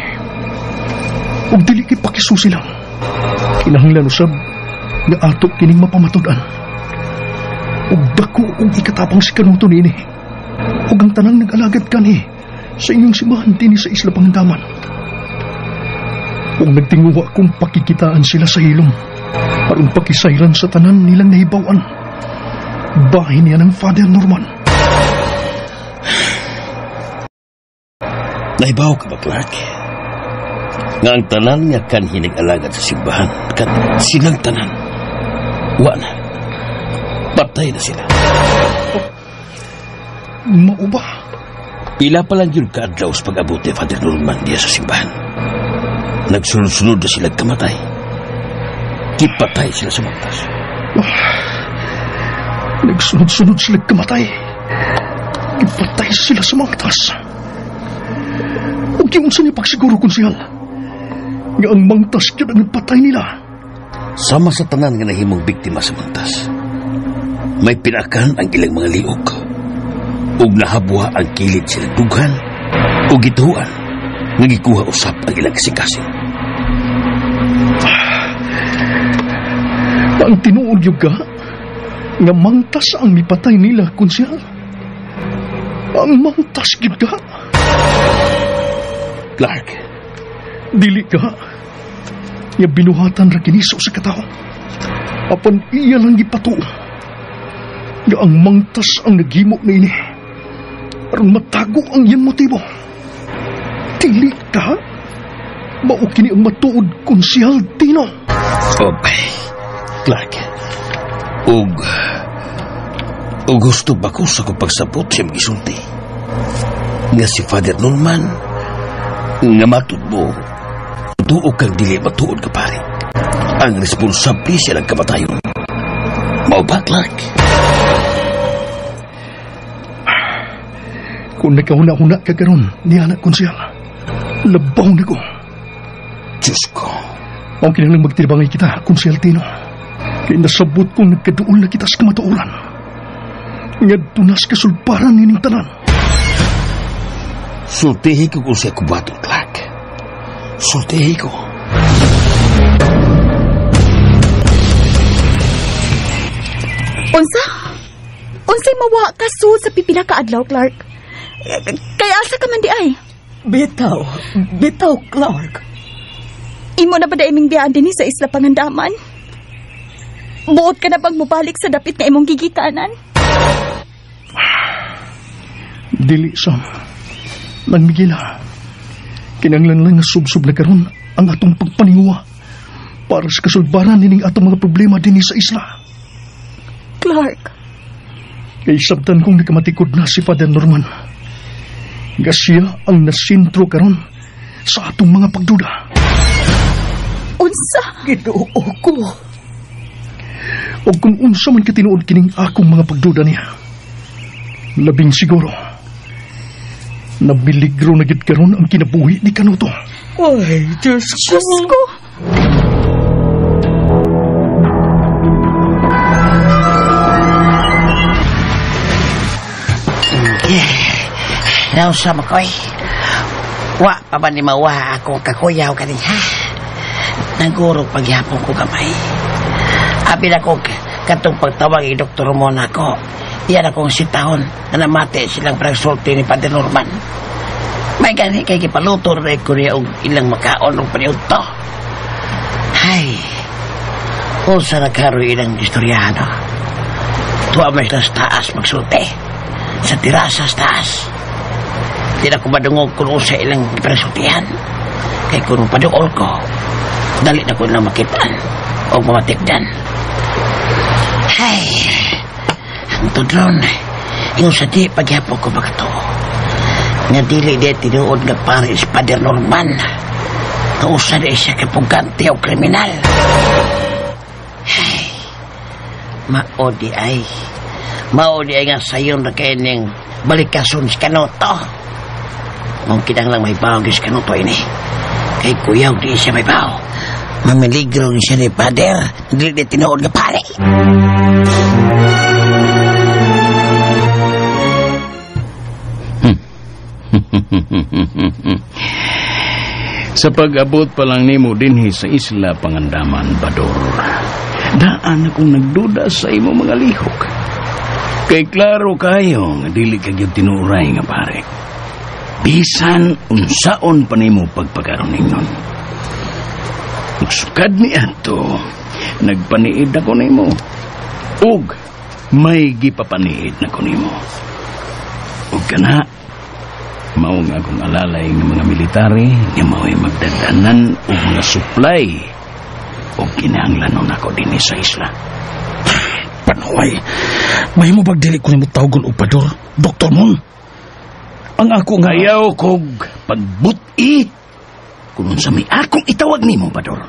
Og dili kay pakisusi lang. Kinahanglan usab nga ato kining mapamatud-an. Og dako og ikatabang si Canuto niini. Og ang tanang nag-alagad kani sa inyong simbahan dinhi sa Isla Pangandaman. Og nagtinguha kong pakikitaan sila sa hilom aron pakisayran sa tanan nilang nahibaw-an. Bahin niya ng Father Norman. Nahibaw ka ba, Clark? Nga ang tanan nga kanhi nag-alagad sa simbahan, kat silang tanan, wa na. Patay na sila. Mao ba? Pila pa lang yun kaadlaw sa pag-abot ni Father Norman diya sa simbahan. Nagsunod-sunod na sila kamatay. Kipatay sila sa mangtas. Nagsunod-sunod sila kamatay. Kipatay sila sa mangtas. Ug giunsa niya pagsiguro, konsehal, nga ang mangtas gyud ang nagpatay nila. Sama sa tanan nga nahimong biktima sa mangtas, may pinakan ang ilang mga liok. Ug nahabwa ang kilid sila dughan ug gituan nga gikuha usap ang ilang kasing-kasing. Ang tinuod gyud ka nga mangtas ang mipatay nila, konsehal. Ang mangtas gyud ka. Clark, dili ka nga binuhatan ra kini sa usa ka tawo. Apan iya lang gipatuo nga ang mangtas ang naghimo niini aron matago ang iyang motibo. Dili ka mao kini ang matuod, Konsehal Tino. Oh, Clark, ug gusto ba ko sa kong pagsabot siya magisulti nga si Father Norman nga matud mo tuo kang dili matuod ka pare. Ang responsable siya ng kamatayon. Mao ba, Clark? Kung nagkahuna-huna ka karon niya na, konsehal, labaw na ko. Diyos ko. Ang kinahanglan magtinabangay kita, Konsehal Tino. Kaya nasabot kong nagkaduol na kita sa kamatuoran. Ngadto na sa kasulparan nining tanan. Sultihi ko kung siya kubato, Clark. Sultihi ko. Unsa? Unsay mawa ka sud sa pipila ka adlaw, Clark? Kaya asa ka man di ay? Bitaw, bitaw, Clark. Imo na ba da imong biyaan dinhi sa Isla Pangandaman? Buot ka na bang mobalik sa dapit nga imong gigikanan? Dili, Sam. Nang Miguela, kinanglan lang nga subsob na karon ang atong pagpaninguha para sa kasulbaran nining atong mga problema dinhi sa isla. Clark. Kay sabtan kong nakamatikod na si Father Norman. Nga siya ang nasintro karon sa atong mga pagduda. Unsa? Ginoo ko. O kung unsa man katinuod kining akong mga pagduda niya, labing siguro namiligro na gid karon ang kinabuhi ni Canuto. Ay, Diyos ko. Diyos ko. Nausa mo koy. Wa pa ba ni mawa akong kakuyaw kani ha? Nagurog pagyapon ko gamay. Abi na ko katong pagtawag ni Dr. Ramon ako. Iyan akong sitahon na namate silang pagsulti ni Padre Norman. May gani kay gipaluto na ko niya og ilang makaon og paniudto. Hay, unsa na karoy ilang istoryano. Tuwa man sila sa taas magsulti. Sa terasa sa taas. Di na ko madungog kung unsa ilang pagsultihan. Kay kung paduol ko, dali na ko ilang makitaan o mamatikdan. Hay, ang tudron, yung sa di pagyapon ko makatuo. Nga dili di tinuod nga pare si Father Norman. Nausa na siya kapugante o kriminal. Ay, mao di ay. Mao di ay nga sayon na kayo niyang balikason si Canuto. Mungkin ang lang may bawo si Canuto ini. Kay kuyaw di siya may bawo. Mamiligro siya ni Father. Dili di tinuod nga pare. Sa pag-abot pa lang nimo dinhi sa Isla Pangandaman, Bador, daan akong nagduda sa imo mga lihok. Kay klaro kayo nga dili ka gyud tinuray nga pare. Bisan unsaon pa nimo pagpakaron ningon. Sukad ni ato, nagpaniid ako nimo. Ug may gipapaniid na ko nimo. Ug kana, mao nga akong alalay ng mga military nga mao'y magdadanan og mga supply og kinahanglanon ako dinhi sa isla. Panuway, mahimo bag dili ko nimo tawgon og Bador, Dr. Mon? Ang ako nga ayaw kog pagbuti kung unsa may akong itawag nimo, Bador.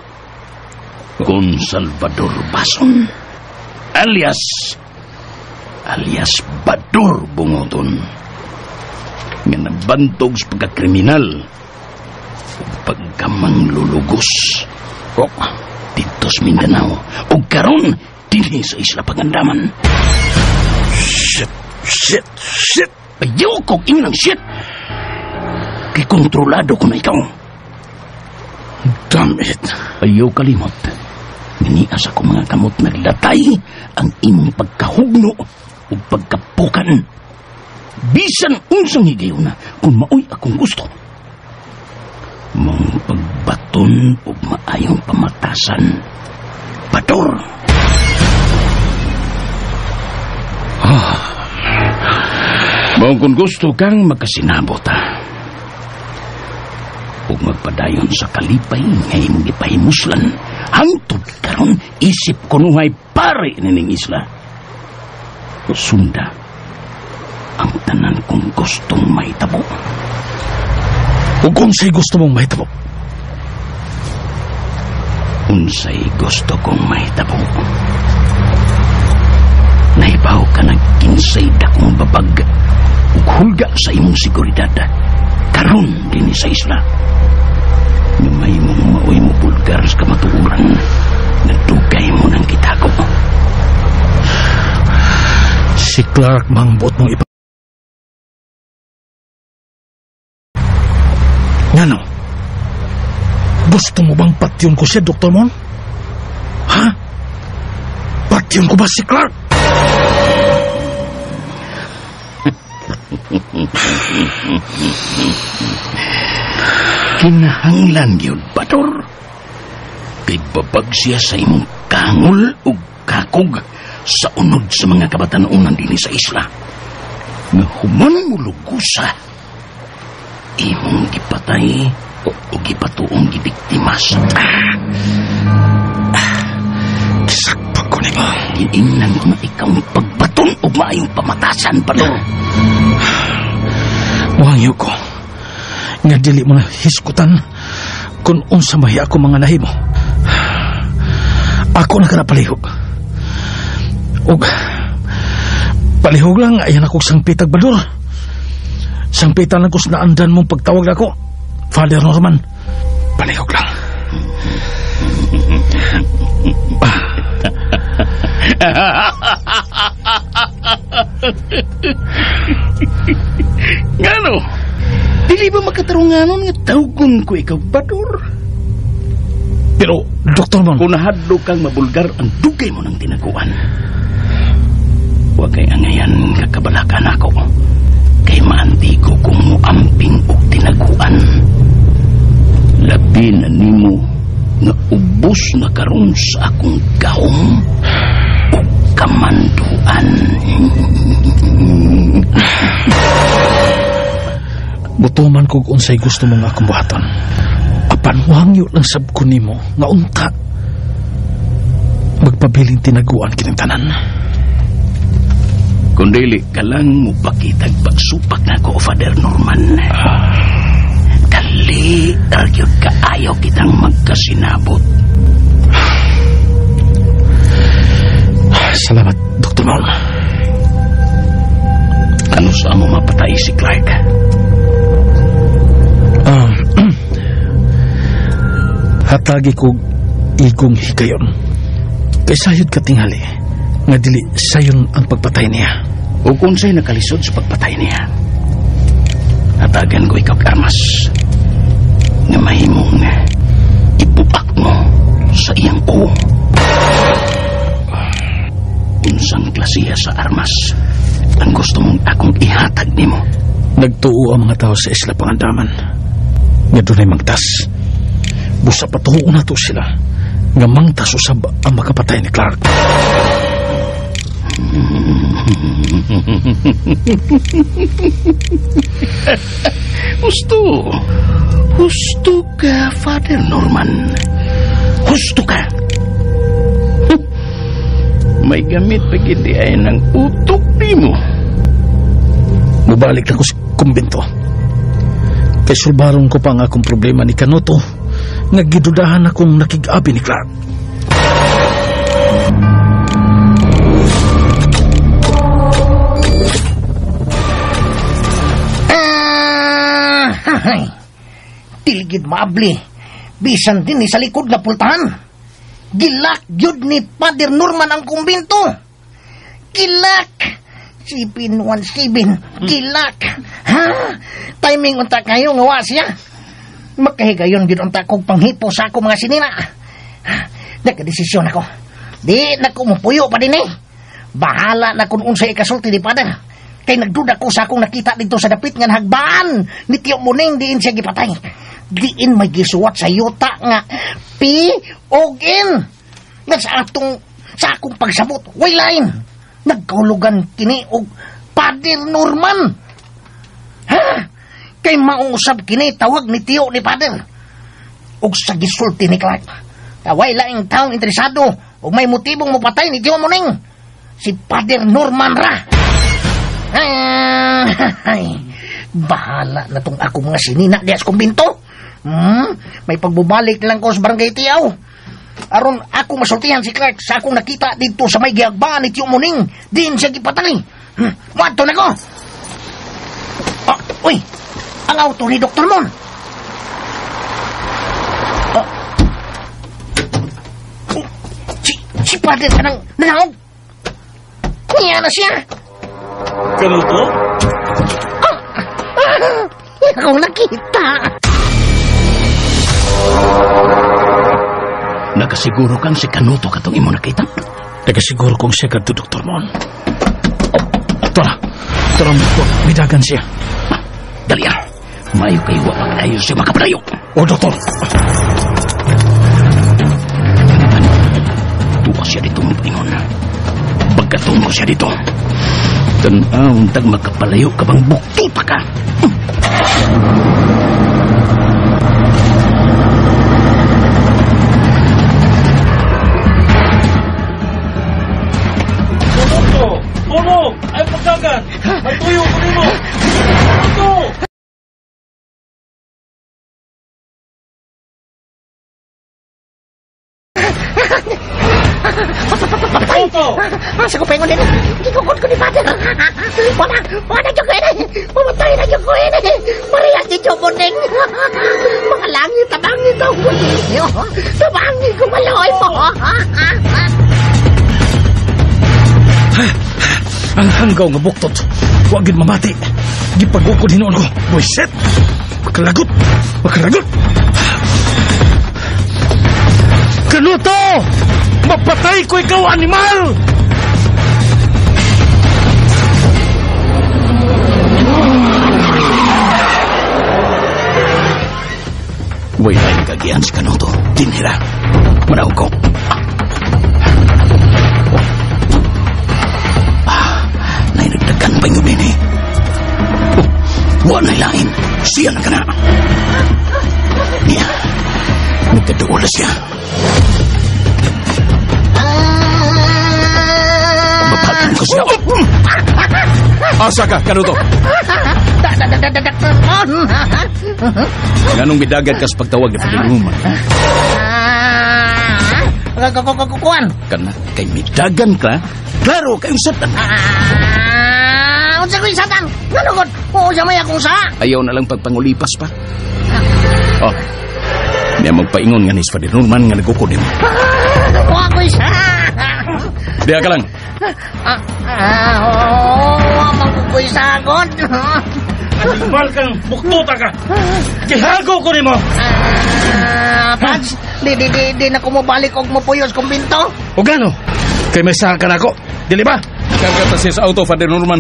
Kung Salvador Bason, alias Bador Bungoton, nga nabantog sa pagkakriminal ug pagkamanglulugos. Oh, dito sa Mindanao ug karon dinhi sa Isla Pangandaman. Shit, shit, shit. Ayaw kog inang shit. Kay kontrolado ko na ikaw. Damn it. Ayaw kalimot. Nias ako mga kamot naglatay ang imong pagkahugno ug pagkapukan. Bisan unsang higayon na kung maoy akong gusto. Mong pagbaton ug maayong pamatasan. Bador! Ah. Mong kung gusto kang magkasinabot, ha. Ug magpadayon sa kalipay nga imong gipahimuslan hangtod karon isip kunuhay pare nining isla. Sunda ang tanan kong gustong mahitabo. Ug unsay gusto mong mahitabo? Unsay gusto kong mahitabo? Nahibaw ka na kinsay dakong babag ug hulga sa imong seguridad karon dinhi sa isla. Nga may mong maoy mo bulgar sa kamatuoran nga dugay mo nang kitago. Si Clark mang buot mong ipa. Ngano? Gusto mo bang patyon ko siya, Dr. Mon? Ha? Patyon ko ba si Clark? Kinahanglan gyud, Bador. Kay babag siya sa imong kangol ug kakog sa unod sa mga kabatanunan dinhi sa isla. Nga human mo lugusa, imong gipatay o gipatuong gibiktima sa... Sakpak ko nimo. Giingnan ko na ikaw ang pagbaton o maayong pamatasan, Bador. Muhangyo ko nga dili mo na hiskutan kung unsa mahi ako mga nahimo. Ako na kana palihog. Og palihog lang ayan ako sangpitag, Bador. Sangpitan lang ko sa naandan mong pagtawag nako, Father Norman. Palihog lang. Ngano? Dili ba makatarunganon nga tawgon ko ikaw, Bador? Pero, Dr. Mon, kung nahadlo kang mabulgar ang dugay mo ng tinaguan, huwag kay angayan kakabalakan ako. Kay maantigo kung muamping og tinaguan. Labi na nimo nga ubos na karon sa akong gahom ug kamanduan. Butuman kog unsay gusto mong akong buhaton. Apan wangyo lang sab ko nimo nga unta magpabiling tinaguan kining tanan. Kung dili ka lang mupakitag pagsupak na ko, Father Norman. Dali, ragyod kaayo kitang magkasinabot. Salamat, Dr. Mon. Ano sa mo mapatay si Clark? Hatagi ko igong higayon. Kay sayod katingali nga dili sayon ang pagpatay niya. O kung sa'yo nakalisod sa pagpatay niya, hatagan ko ikaw armas nga mahimong ipupak mo sa iyang uo. Unsang klasiya sa armas ang gusto mong akong ihatag nimo? Nagtuo ang mga tao sa Isla Pangandaman nga dunay mangtas. Busa patuo na to sila nga mangtas usab ang makapatay ni Clark. Husto. Husto ka, Father Norman. Husto ka. May gamit pa gid ay ng utok nimo. Mubalik na ko sa kumbento. Kay sulbaron ko pa ang akong problema ni Canuto nga gidudahan akong nakig-abi ni Clark. Tilgid maabli. Bisan din ni sa likod na pultahan. Gilak yun ni Father Norman ang kumbinto. Gilak! 717. Gilak! Ha? Timing unta kayo nga wa siya. Makahigayon gid unta kog panghipo sa ako mga sinina. Nagkadesisyon ako. Di na ko mupuyo pa din eh. Bahala na kung unsay ikasulti ni Father. Kay nagduda ko sa akong nakita dito sa dapit nga nahagbaan ni Tio Muning diin siya gipatay. Diin may gisuwat sa yuta nga P o N. Nga sa atong sa akong pagsabot, way lain. Nagkahulugan kini og Father Norman. Ha? Kay mausab kini tawag ni Tio ni Father. Og sa gisulti ni Clark. Way laing taong interesado og may motibong mopatay ni Tio Muning. Si Father Norman ra. Ay, bahala na tong akong mga sinina diya sa kumbinto. May pagbubalik lang ko sa barangay Tiaw. Aron ako masultihan si Clark sa akong nakita dito sa may gihagbaan ni Tio Muning. Diin siya gipatay. Muadto na ko. Oh, uy, ang auto ni Dr. Mon. Oh. Oh, si Father ka nang nanahog. Niya na siya. Canuto? Akong nakita. Nakasiguro kang si Canuto katong imo nakita? Nakasiguro kong siya kadto, Dr. Mon. Tara, tara mo po. Midagan siya. Dali ah. Mayo kayo wa pag-ayos siya makapalayo. O, Doktor. Tuwa siya dito mapaingon. Pagkatungo siya dito. Tanaw, tag makapalayo ka bang buktuta ka? Canuto! Tulong! Ay pagdagan! May tuyo ko nimo! Canuto! Canuto! Asa ko pengon din? Gikukod ko ni Father. Wala, wala dyan ko ini. Mamatay na dyan ko ini. Parehas ni Tio Muning. Mga langit, tabangin daw ko ninyo. Tabangin ko maloy mo. Ang hanggaw nga buktot. Wa gid mamati. Gipagukod hinuon ko. Buisit! Makalagot! Makalagot! Canuto! Mapatay ko ikaw, animal! Way lain kagian si Canuto. Dinhira. Manaw ko. Nainagdagan pa yung nini. Oh, wa na lain. Siya na ka na. Niya. Nagkaduol na siya. Mapakan ko siya. Asa ka, Canuto? Dr. Mon! Nganong midagan ka sa pagtawag ni Father Norman? Kuan! Kana kay midagan ka, klaro kayong satan. Unsa ko'y satan? Nganugod? Oo, sa may akong sa. Ayaw na lang pagpangulipas pa. Oh, Niya magpaingon nga ni Father Norman nga nagukod nimo. Wa ko isa. Diha ka lang. Wa man ko isa god. Animal kang buktuta ka. Gihago ko nimo. Pads, di na ko mobalik og mopuyos kumbinto. O gano? Kay may saka na ako. Dili ba? Karga ta siya sa auto, Father Norman.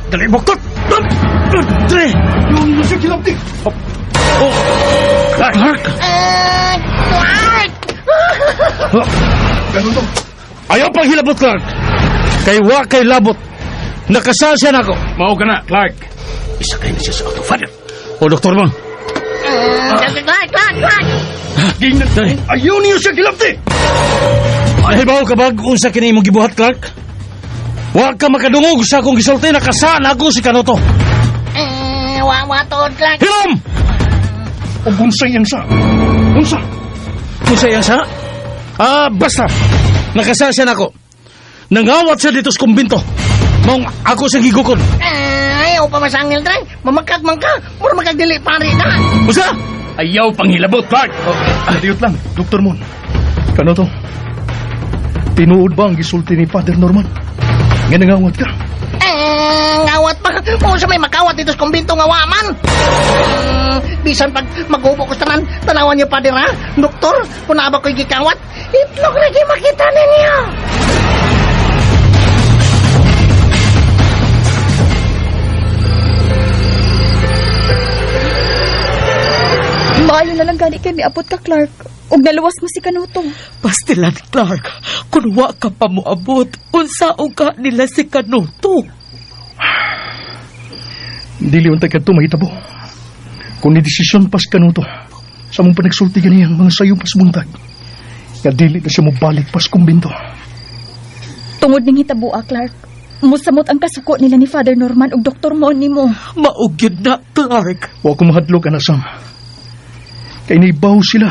Dali buktot. Dre. Yung siya kilabti. Oh. Clark. Clark. Ganun to. Ayaw pang hilabot, Clark. Kay wa kay labot. Nakasal siya nako. Mao ka na, Clark. Isakay na siya sa auto, Father. O, Dr. Mon. Clark, Clark, Clark. Ayaw niyo siya kilabti. Nahibaw ka ba unsa kini imong gibuhat, Clark? Wa ka makadungog sa akong gisulti, nakasaan ako si Canuto. Wa tuod, Clark. Hilom! O unsay ang sa? Unsa? Unsay ang sa? Basta. Nakasal siya nako. Nangawat siya dito sa kumbinto. Maong ako sa gigukod. Ayaw pa masangil, Dre. Mamakag man ka. Mura magkagdili pari na. Unsa? Ayaw panghilabot, Clark. Adiyot lang, Dr. Mon. Canuto, tinuod ba ang gisulti ni Father Norman? Nga nangawat ka? Ngawat pa. O sa may makawat dito sa kumbinto nga waman. Bisan pag maghubo ko sa tanan, tanawan niyo, Father, ha? Doktor, kung naaba ko'y gikawat, itlog lagi makita ninyo. Maayo na lang gani kay miabot ka, Clark. Ug naluwas mo si Canuto. Pastilan, Clark, kung wa ka pa moabot, unsa ka nila si Canuto? Dili untay kadto mahitabo. Kung ni desisyon pas Canuto, sa mong panagsulti ganiyang mga sayo pas buntag, nga dili na siya mobalik pas kumbinto. Tungod ning hitaboa, Clark, musamot ang kasuko nila ni Father Norman ug Dr. Mon nimo. Maugyod na, Clark. Wa ko mahadlok, anak Sam. Kay naibaw sila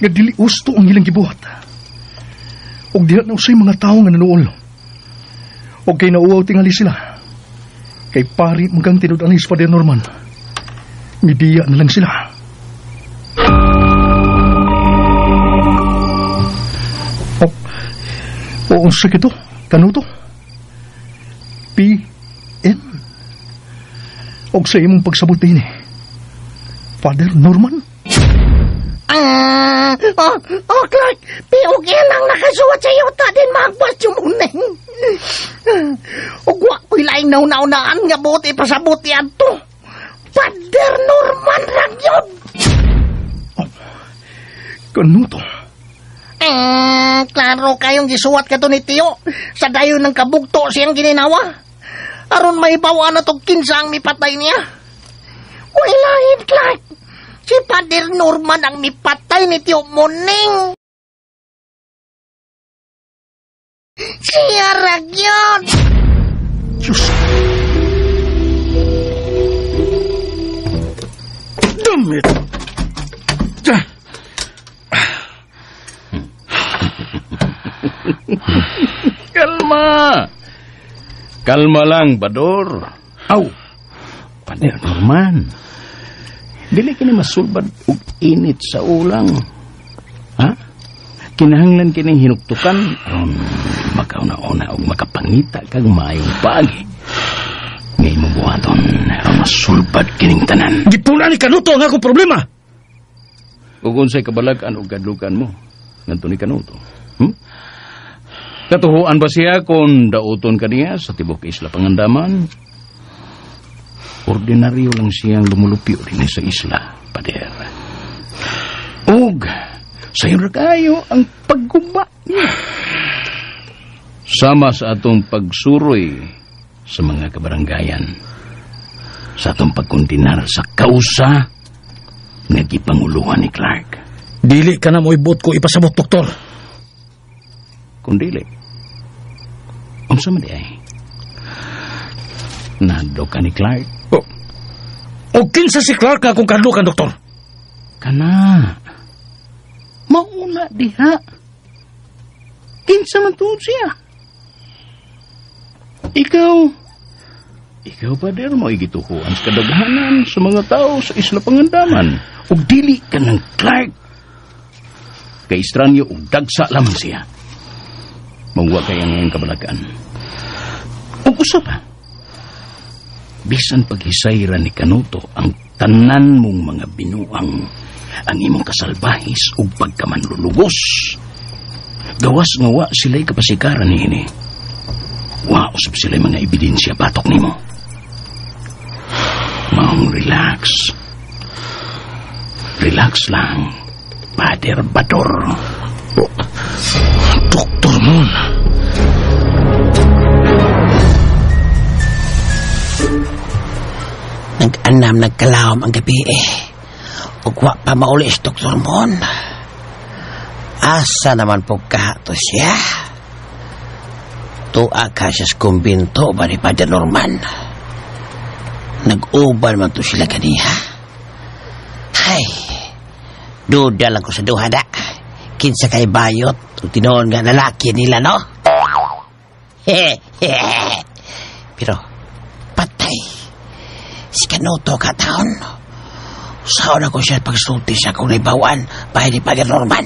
nga dili usto ang ilang gibuhat. Og diha na usay mga tawo nga nanuol. Og kay nauwaw tingali sila. Kay pari magang tinud-an ni Father Norman. Midiya na lang sila. O unsa kito? Kanuto? P N. Og sa imong pagsabot dinhi, Father Norman? Oh, Clark, P.O.K. lang nakasuwat sa yuta din magwas yung muning. Ug wa ko'y laing nauna-unaan nga buti pasabuti adto. Father Norman lang yun. Oh, Canuto. Klaro kayong gisuwat ka to ni Tio. Sa dayon ng kabugto siyang gininawa. Aron mahibawa na to kinsa ang mipatay niya. Wala, Clark. Si Father Norman ang mipatay ni Tio Muning. Siya ragyon. Diyos. Damn it. Kalma. Kalma lang, Bador. Aw, Father Norman. Dili kini masulbad og init sa ulang. Ha? Kinahanglan kining hinuktukan aron makauna-una og makapangita kag maayong paagi. Ngay mo buhaton aron masulbad kining tanan. Gipuna ni Canuto ang akong problema. Ug unsay kabalag-an og kadlukan mo ngadto ni Canuto? Katuhuan ba siya kung dauton kaniya sa tibok Isla Pangandaman? Ordinaryo lang siyang lumulupyo din sa isla, Pader. Og, sayo ra kayo ang pagguba niya. Sama sa atong pagsuroy sa mga kabaranggayan, sa atong pagkuntinar sa kausa nga gipanguluhan ni Clark. Dili ka na mo'y buot ko ipasabot, Doktor. Kung dili, unsa man di ay? Nahadlok ka ni Clark. O kinsa si Clark nga akong kahadlokan, Doktor? Kana. Mauna diha. Kinsa man tuod siya? Ikaw, Pader, mo igituhuan sa kadaghanan sa mga tao sa Isla Pangandaman. Ug dili ka ng Clark. Kay estranyo ug dagsa lamang siya. Mangwa kay ang iyang kabalagaan. Ug usa pa, bisan paghisayra ni Canuto ang tanan mong mga binuang, ang imong kasalbahis ug pagkamanlulugos, gawas nga wa sila'y kapasikaran niini. Wa usab sila'y mga ebidensya batok nimo. Maong relax. Relax lang, Pader Bador. Doktor Mon. Nag-anam, nagkalawom ang gabi eh. Ug wa pa mauli si Doktor Mon. Asa naman po kahato siya? Tuwa ka siya sa kumbinto ba ni Pader Norman? Nag-uban man to sila kaniha. Hay, duda lang ko sa duha da. Kinsa kay bayot, ug tinuon nga lalaki nila, no? Pero, patay. Si Canuto ka taon. Saan ako siya pagsulti sa akong naibawan bahay ni Pader Norman.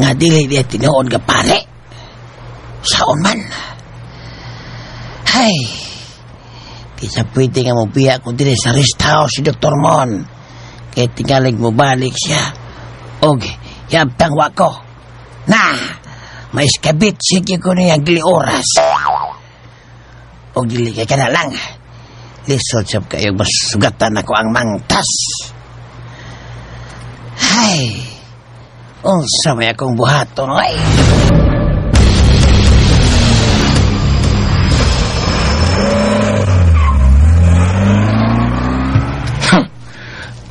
Nga dili niya tinuon nga pare. Saon man. Hay, di sa pwede nga mobiya kung dili sa rest house si Dr. Mon. Kaya tingalig mo balik siya. Og, yabtang wako. Na, maiskabit sige ko niya gili oras. Og dili kay kana lang. Lisod sab kayo masugatan ako ang mangtas. Hay, unsa may akong buhaton, ay.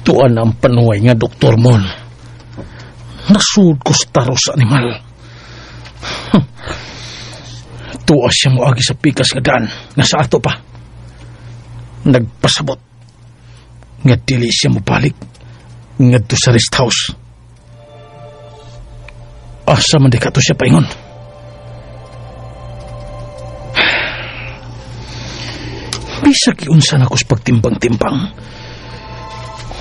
Tuan ang panuway nga, Doktor Mon. Nasuod ko sa taro sa animal. Tuwa siya moagi sa pikas nga daan, nga sa ato pa. Nagpasabot nga dili siya mobalik ngadto sa rest house. Asa man di kato siya paingon. Bisag iunsa na ko sa pagtimbang-timbang,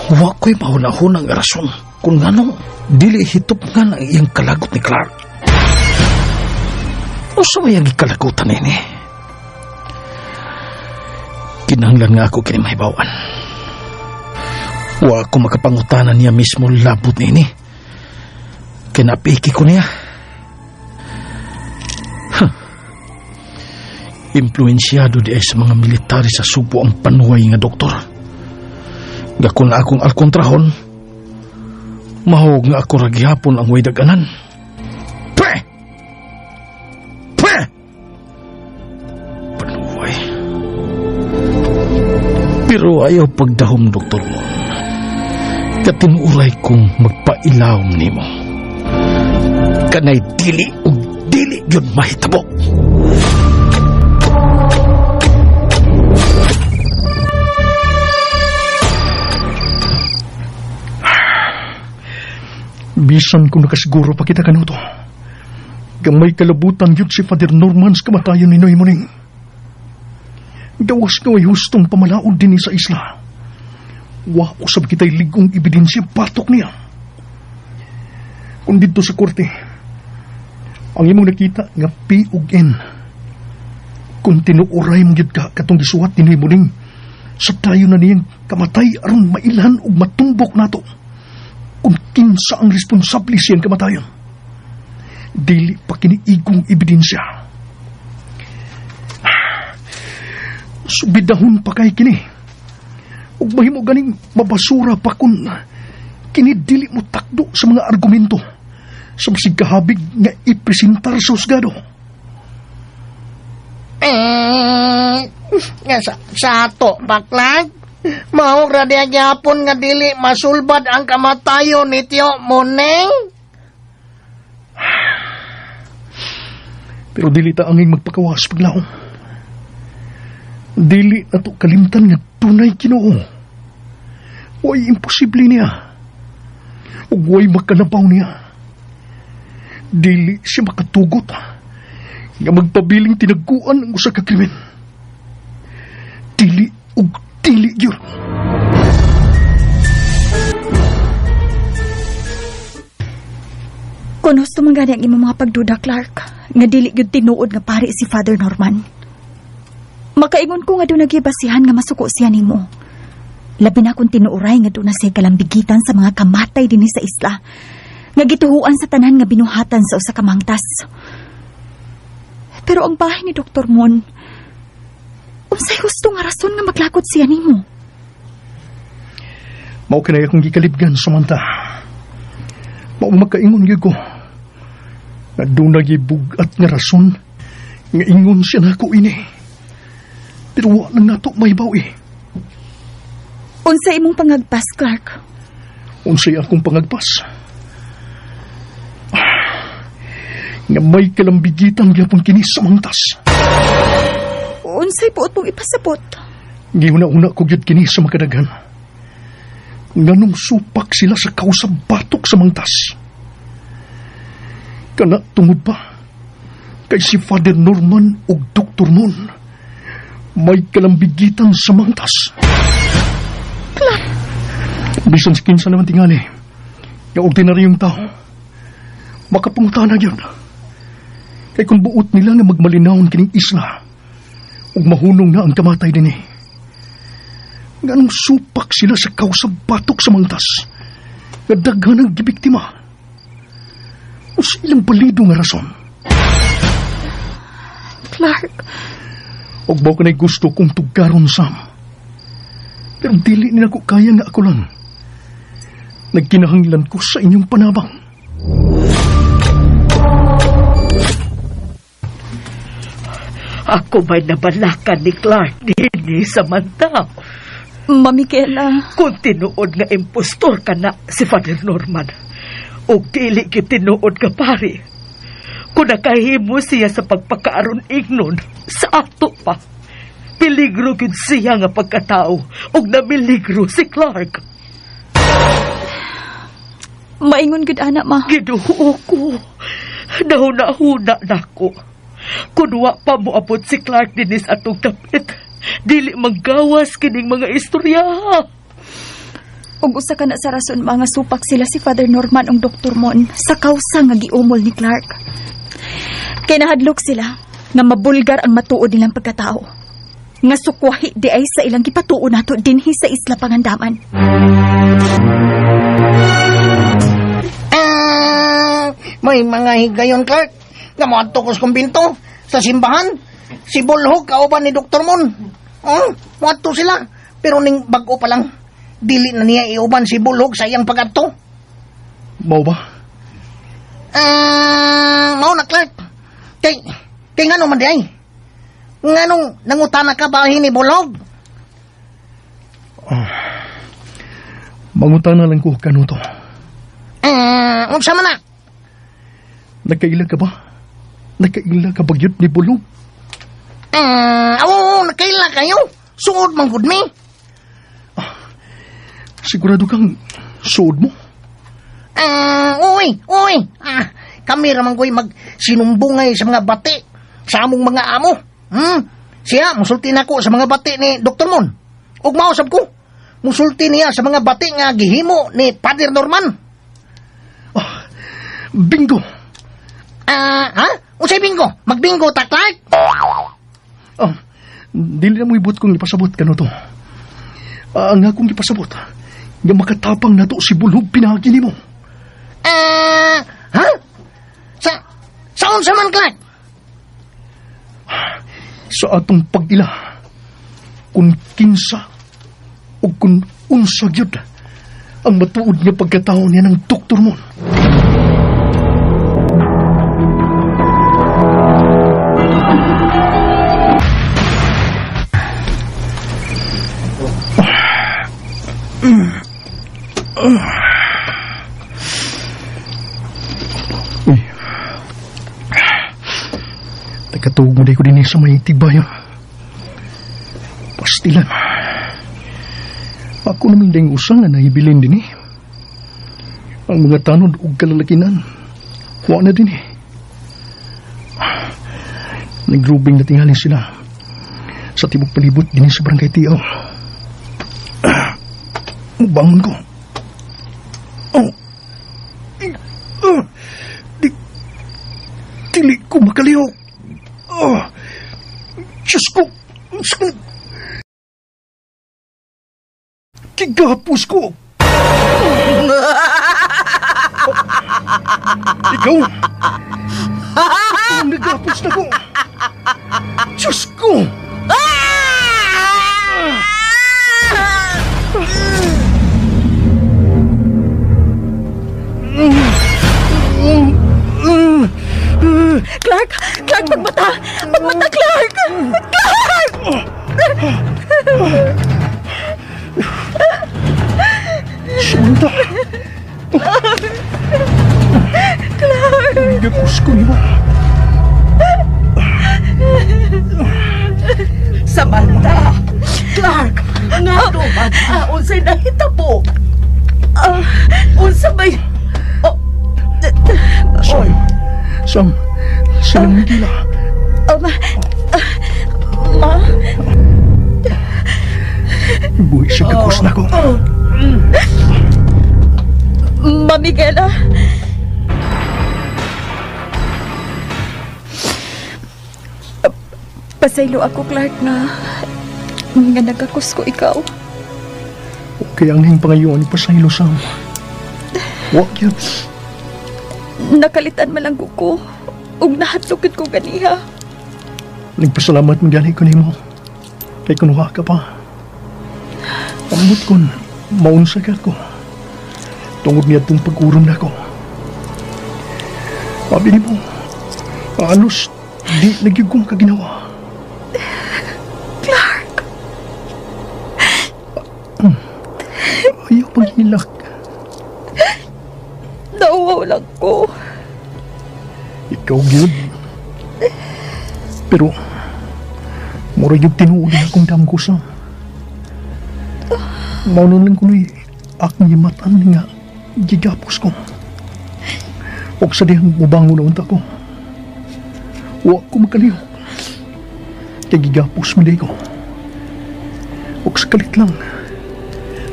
wa ko'y mahunahunang rason kung nganong dili hitop nga ang iyang kalagot ni Clark. Usa may ang ikalagutan ini. Kinahanglan nga ako kini mahibawan. Wa ako makapangutana niya mismo labot niini. Kinapiki ko niya. Huh. Impluensyado di ay sa mga military sa Subo ang panuway nga doktor. Gakon na akong alkontrahon, mahog nga ako ragyapon ang way daganan. Pwe! Pwe! Panuway. Pero ayaw pagdahom, Doktor Mon. Katinuray kong magpailawom nimo. Kanay dili ug dili yun mahitabo. Bisan kung nakasiguro pa kita Canuto, gamay kalabutan yun si Father Norman sa kamatayan ni Noy Muning. Gawas nga may hustong pamalaod din sa isla. Wa usab kita'y ligong ebidensya batok niya. Kung dito sa korte, ang imong nakita nga P ug N. Kung tinuoray mo gyud ka katong gisuwat ni Noy Muning, sa tayo na niyang kamatay aron mailhan ug matumbok nato kung kinsa ang responsable siyang kamatayon. Dili pa kiniigong ebidensya. Subidahon pa kay kini. Ug mahimo ganing mabasura pa kun kini dili mo takdo sa mga argumento sa masig kahabig nga ipresentar sa husgado. Sa ato, baklag? Mao ra diha gyapon nga dili masulbad ang kamatayon ni Tio Moneng. Pero dili ta anging magpakawas paglaom. Dili na to kalimtan nga tunay Ginoo. Way imposible niya. Ug way makanabaw niya. Dili siya makatugot nga magpabiling tinaguan ang usa ka krimen. Dili ug dili gyud. Kung husto man gani ang imong mga pagduda, Clark, nga dili gyud tinuod nga pari si Father Norman. Makaingon ko nga doon nagibasihan nga masuko siya nimo. Labi na kung tinuoray nga doon na siya kalambigitan sa mga kamatay dinhi sa isla, nga gituhuan sa tanan nga binuhatan sa usa ka mangtas. Pero ang bahay ni Dr. Mon, unsay husto nga rason nga maglakot siya nimo? Mao kinay akong gikalibgan, Samantha. Mao magkaingon gyud ko. Nga doon nagibug-at nga rason nga ingon siya nako ini. Pero wa lang nato mahibaw eh. Unsay imong pangagpas, Clark? Unsay akong pangagpas? Nga may kalambigitan gyapon kini sa mangtas. Unsay buot mong ipasabot? Gihuna-una ko gyud kini sa makadaghan. Nganong supak sila sa kausab batok sa mangtas. Kana tungod ba kay si Father Norman ug Dr. Mon may kalambigitan sa mangtas. Clark! Bisan sa kinsa naman tingali, nga ordinaryong tao, makapangutana gyud. Kay kung buot nila nga magmalinawon kining isla, ug mahunong na ang kamatay dinhi. Nganong supak sila sa kausab batok sa mangtas, nga daghan ang gibiktima. O sa ilang balido nga rason. Clark! Og mao kanay gusto kong tugaron, Sam. Pero dili nila ko kaya nga ako lang. Nagkinahanglan ko sa inyong panabang. Ako may nabalakan ni Clark dinhi Samantha. Mamikela. Kung tinuod nga impostor ka na si Father Norman, o dili gyud tinuod ka pare, kung nakahimo siya sa pagpakaaron ignon, sa ato pa, peligro gyud siya nga pagkatao, ug namiligro si Clark. Maingon gyud ana, ma. Giduo ko. Nahuna-huna nako. Kun wa pa moabot si Clark dinis atong dapit, dili manggawas kining mga istorya. Ug usa ka na sa rason mga supak sila si Father Norman ug Dr. Mon sa kawsa nga giumol ni Clark. Kay nahadlok sila nga mabulgar ang matuod nilang pagkatao. Nga sukwahi di ay sa ilang gipatuo nato dinhi sa Isla Pangandaman. May mga higayon, Clark, nga moadto ko sa kumbinto sa simbahan. Si Bulhog kauban ni Dr. Mon. Oh, moadto sila. Pero ning bag-o pa lang, dili na niya iuban si Bulhog sa iyang pagadto. Mao ba? Mao na, Clark. Kay ngano man di ay? Nganong nangutana ka bahin ni Bulhog? Mangutana lang ko kanuto. Unsa man na? Nagkaila ka ba? Nagkaila ka ba gyud ni Bulhog? Oo, nagkaila kayo. Suod man gud mi. Sigurado kang suod mo? Uy, uy. Kami ra man ko'y magsinumbungay sa mga bati sa among mga amo. Siya, musulti nako sa mga bati ni Dr. Mon. Ug mausab ko, musulti niya sa mga bati nga gihimo ni Father Norman. Bingo! Ha? Unsay bingo? Magbingo ta, Clark? Dili na mo ibot kong ipasabot kano to. Ang akong ipasabot, nga makatapang nato si Bulhog pinaagi nimo. Ha? Sa unsa man, Clark? Sa atong pag-ila, kung kinsa o kung unsa gyud ang matuod nga pagkatao niya ng Dr. Mon. Uy. Nagkatuog mo ko din sa may tibayan. Pastilan. Ako naman ding usang na nahibilin din eh. Ang mga tanod og kalalakinan, wa na din eh. Nagrubing na tingali sila sa tibok palibot din sa barangay Tiaw. Mubangon ko. Oh. makalihok. Oh, Diyos ko! Gigapos ko! Ikaw! Ikaw nagapos na ko! Diyos ko! Clark! Clark, pagmata! Pagmata, Clark! Clark! Samantha! Clark! Gapos ko niyo. Samantha! Clark! Nga man, unsay nahitabo? Unsa may... Sam! Sam! Silang Miguela. Ma! Ma! Buhi siya gakos na ko. Ma Miguela! Pasaylo ako, Clark, na nga nagakos ko ikaw. Okay ang hing pangayon, pasaylo, Sam. Wag yun. Nakalitan man lang ko. Ug nahadlokit ko ganiha. Nagpasalamat man gani ko nimo. Kay kunuha ka pa. Ambot kon maunsa ka ko. Tungod niya itong pag-urom na ko. Sabi nimo, alos di nagyugong ka ginawa. Clark! Ayaw paghilak. Nauwaw lang ko. Ikaw gyud. Pero mura gyud tinuod ang akong damgo sa. Mao lang kunoy akong gimatan nga gigapos ko. Og sa dihang mubangon na unta ko. Wa ko makalihok. Kay gigapos man ko. Og sa kalit lang,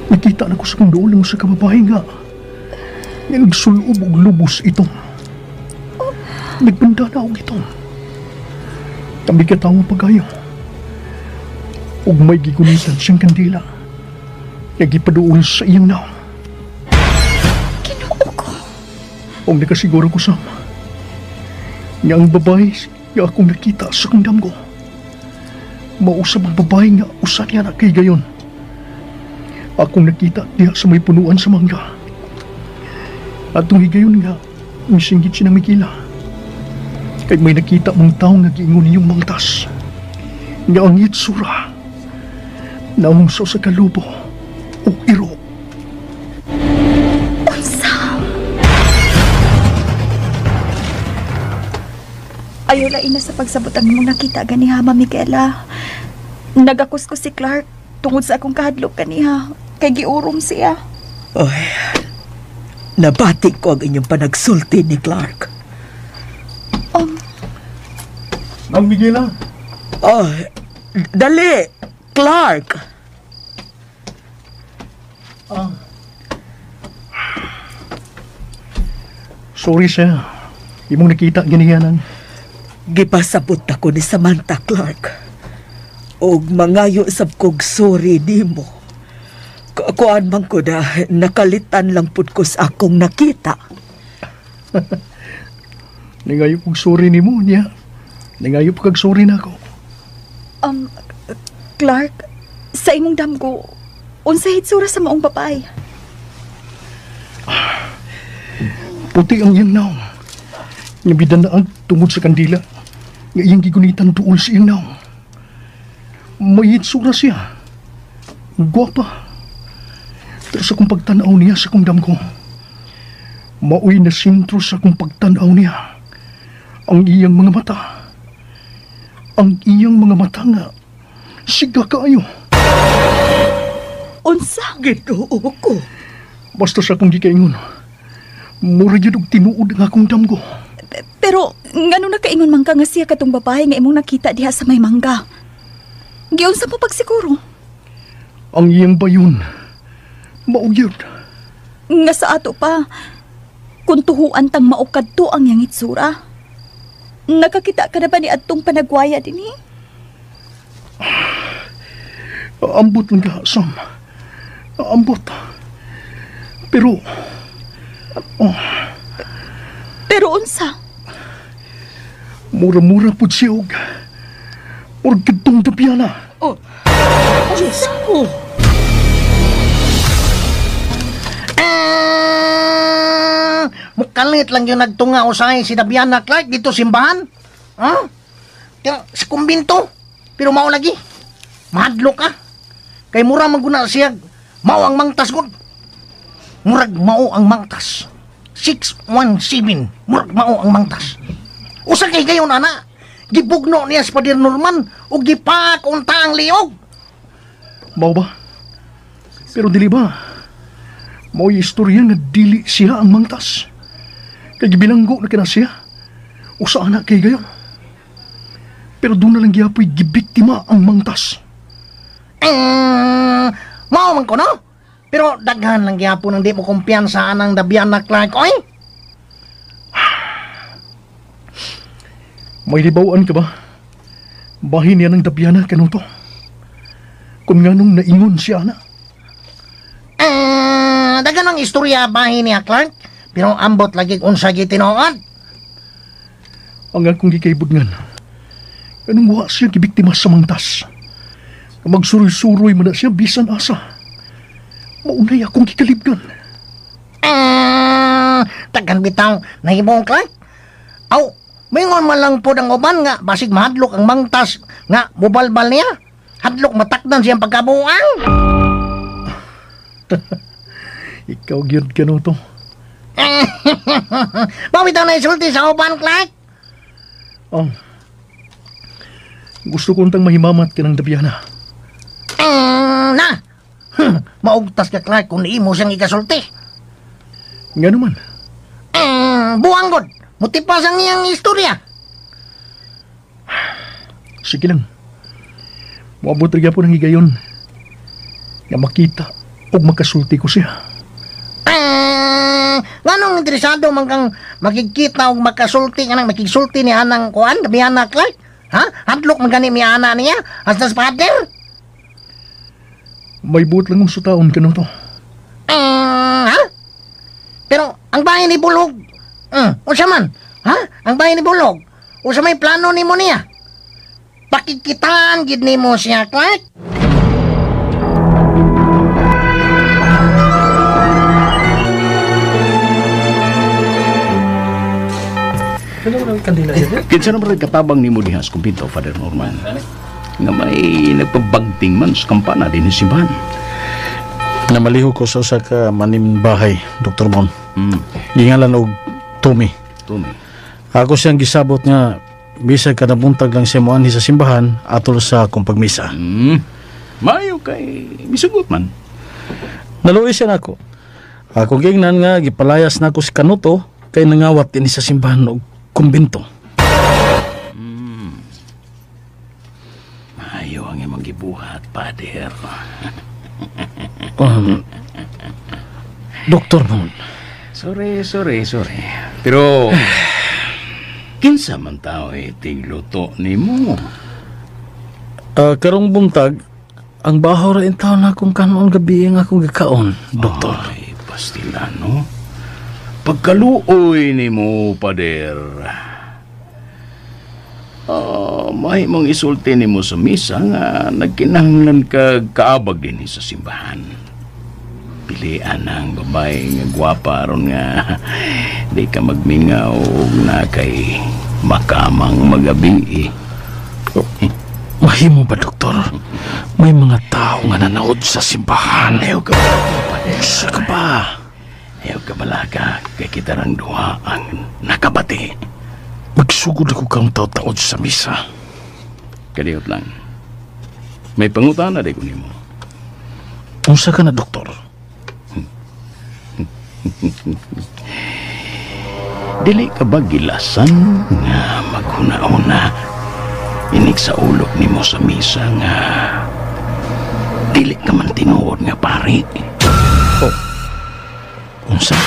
nakita na ko sa kong doon lang sa kababae nga nagsulob og lubos ito. Nagbanda na og ito. Kami katawa pagayo. Og may gigunitan siyang kandila. Nagipaduol sa iyang naong. Ginoo ko. Og nakasiguro ko sama. Nga ang babae nga akong nakita sa kong damgo. Mausap ang babae nga usa niya na kay gayon. Akong nakita diha sa may punuan sa mangga. Atong higayon nga, misinggit siya ng Miguela. Kay may nakita mong tao nga giingon niyong mangtas. Nga ang itsura, naungso sa kalubo o iro. Unsa? Ayaw lain na sa pagsabot ang imong nakita ganiha, Ma Miguela. Nagakos ko si Clark tungod sa akong kahadlok kaniha. Kay giurom siya. Oy, nabati ko ang inyong panagsulti ni Clark. Mang Miguela. Oh, dali, Clark. Sorry siya. Imong nakita ginihanan. Gipasabot ako ni Samantha, Clark. Og mangayo sab kog sorry nimo. Kuan man ko na nakalitan lang pud ko sa akong nakita. Nangayo kog sorry nimo niya. Nangayo pa kag sorry nako. Clark, sa imong damgo, unsa hitsura sa maong babae? Puti ang iyang naong. Nga bidanaag tungod sa kandila. Nga iyang gigunitan tuol sa iyang naong. May hitsura siya. Gwapa. Pero sa kong pagtanaw niya sa kong damgo, maoy na sentro sa kong pagtanaw niya ang iyang mga mata. Ang iyang mga mata nga siga kaayo. Unsa? Ginoo ko. Basta sa akong gikaingon, mura gyud og tinuod ang akong damgo. Pero ngano nakaingon man ka nga siya katong babae nga imong nakita diha sa may mangga? Giunsa mo pagsiguro? Ang iyang bayon, mao gyud. Nga sa ato pa, kung tuhuan tang mao kadto ang iyang itsura. Nakakita ka na ba ni adtong panagwaya dinhi? Ambot lang ka, Sam. Ambot. Pero... Oh. Pero unsa? Mura-mura pud siya og murag kadtong Dabiana. Oh. Diyos ko. Mukalit lang yung nagtunga usahay si Dabiana Clark dito simbahan. Ha? Kaya sa kumbinto. Pero mao lagi. Mahadlok ka. Kay mura maguna siya. Mao ang mangtas gud. Murag mao ang mangtas. 617. Murag mao ang mangtas. Usa kay gayon ana. Gibugno niya si Pader Norman ug gipakunta ang liog. Mao ba? Pero dili ba? Mao'y istorya nga dili siya ang mangtas. Kay gibilanggo na kina siya. Usa ana kay gayon. Pero doon na lang gihapoy gibiktima ang mangtas. Mao man ko no? Pero daghan lang gihapon ang di mo kumpiyansa anang Dabiana Clark, oy. May libawan ka ba? Bahin niya ng Dabiana kanuto. Kung nganong naingon siya na. Daghan ang istorya bahin niya, Clark. Pero ambot lagi unsa gitinuod. Ang akong gikaibudngan, anong wa siya gibiktima sa mangtas. Magsuroy-suroy man na siya bisan asa. Maunay akong gikalibgan. Daghan bitaw nahimong Clark. Aw, mingon man lang po ang uban nga basig mahadlok ang mangtas nga mubalbal niya. Hadlok matakdan siyang pagkabuang. Ikaw gyud kanuto. Mao bitaw na isulti sa uban, Clark. Oh. Gusto ko untang mahimamat ka ng Dabiana. Na. Maugtas ka, Clark, kung imo siyang ikasulti. Nga naman. Buang god. Mutipas ang iyang istorya. Sige lang. Moabot ra gyapon ang higayon nga makita og makasulti ko siya. Nganong interesado man kang makikita og makasulti kanang makigsulti ni anang kuan Dabiana Clark? Ha? Hadlok man gani mi ana niya hasta sa father? May buot lang ang sutaon kanuto. Ha? Pero ang bahay ni Bulog, unsa man? Ha? Ang bahay ni Bulog, unsa may plano nimo niya? Pakikitaan gid nimo siya, Clark. Kinsa naman rin katabang nimo diha sa kumbinto, Father Norman? Nga may nagpabagting man sa kampana din sa simbahan. Namaliho ko sa usa ka manimbahay, Dr. Mon. Gingalan og Tommy. Tommy. Ako siyang gisabot nga bisag kada buntag lang siya moanhi sa simbahan atol sa akong pagmisa. Mayo kay misugot man. Naluoy siya nako. Ako gingnan nga gipalayas nako si Kanuto kay nangawat dinhi sa simbahan og kumbinto. Mayo ang imong gibuhat, Pader. Dr. Mon. Sorry. Pero kinsa man tao tigluto nimo? Karong buntag, ang baho ra intaw na akong kanon gabi ang akong gikaon, Doktor. Ay, pastila, no? Pagkaluoy nimo, Pader. May mong isulti nimo sa misa nga nagkinahanglan ka kaabag din sa simbahan. Pilian ang babae nga gwapa aron nga di ka magmingaw na kay makamang magabi. Mahimo ba, Doktor? May mga tao nga nanaod sa simbahan. Ayaw ka balaka, Pader. Sa ka ba? Ayaw ka balaka, kay kita rang duha ang nakabati. Magsugod ako kang taod-taod sa misa. Kadiyot lang. May pangutana di ko nimo. Unsa ka na, Doktor? Dili ka ba gilasan nga maghuna-una inig sa ulog nimo sa misa nga dili ka man tinuod nga pari? Oh. Unsa?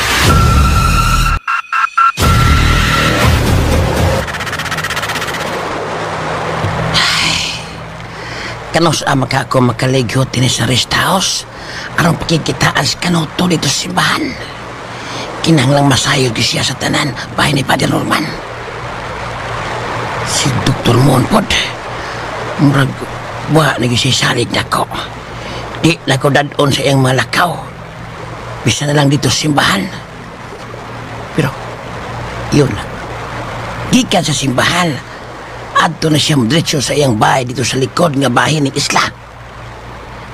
Kanos ama ka ako makaligyo din sa rest house. Aron pakikitaan sa Kanuto dito sa simbahan. Kinahanglang masayod siya sa tanan bahay ni Father Norman. Si Dr. Monpod, murag wa nagisisalig nako. Di na ko dadon sa iyang malakaw. Bisa na lang dito sa simbahan. Pero, yun lang. Gikan sa simbahan, adto na siya diretso sa iyang bahay dito sa likod nga bahin ng isla.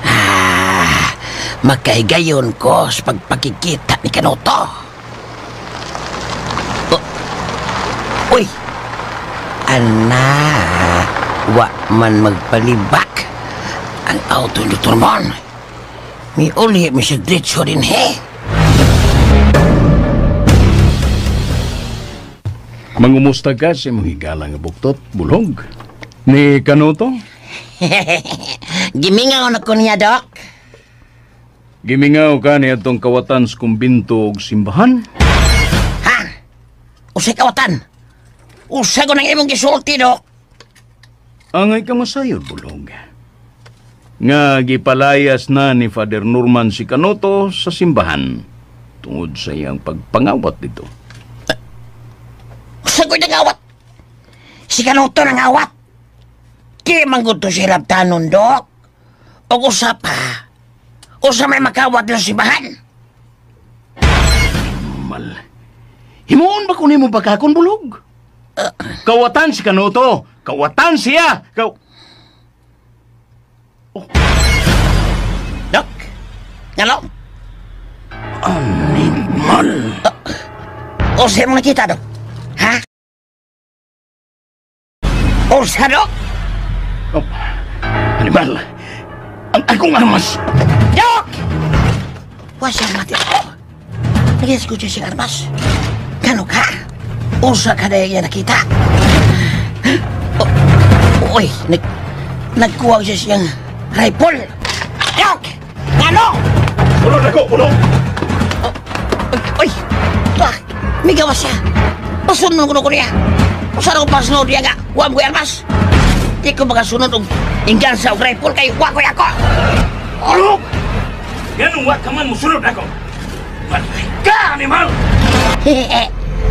Ah, makahigayon ko sa pagpakikita ni Kanuto. Oh. Uy! Ana, wa man magpalibak ang auto ni Dr. Mon. May uli mi siya diretso din, he. Mangumusta ka sa imong higala nga buktot, bulog. Ni Kanuto? Gimingaw na ko niya, Dok. Gimingaw ka niya itong kawatan sa kumbinto og simbahan? Ha? Usay kawatan? Usay ko ng imong gisulti, Dok. Angay ka masayod, bulog. Nga gipalayas na ni Father Norman si Kanuto sa simbahan tungod sa iyang pagpangawat dito. Usay ko'y nangawat. Si Kanuto nangawat. Di man gud to siya labtanon, Dok. O usa pa. Usa may makawat sa simbahan. Mal. Himuon ba ko nimo bagakon, bulog? Kawatan si Kanuto. Kawatan siya. Oh. Dok? Ngano? Animal. Usa mo nakita, Dok? Ha? Usa, Dok? Oh, animal. Ang akong armas. Dok! Wa siya mati ako. Nag-eskucha siyang armas. Kano ka? Usa ka na yung nakita. Oh, uy, nagkuha siya siyang rifle. Dok! Kano? Ulod ako, ulod! Uy! May gawas siya. Pasunod ko niya. Usa ko pasunod niya nga. Huwag mo armas. Di ko makasunod og inggansa og rifle kay wa ko'y ako. Ulog! Ganun wa ka man musunod ako. Patay ka, animal!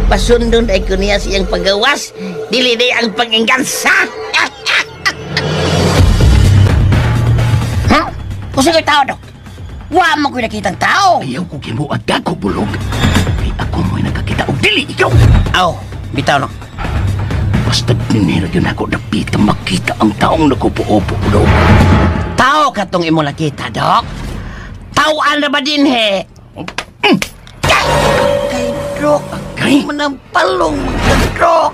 Pasundon ay ko niya siyang paggawas. Dili na ang pag-inggansa. Ha? Usa ko'y tao, Dok. Wa mo ko'y nakitang tao. Ayaw ko gimuad ka ko, bulog. Kay ako mo'y nakakita og dili ikaw. Aw, bitaw no. Basta dinero yun ako dapita makita ang taong nakupo-opo, Dok. Tao ka tong imo nakita, Dok. Tawaan na ba din, he? Kay Dok, kay manampalong mga Dok.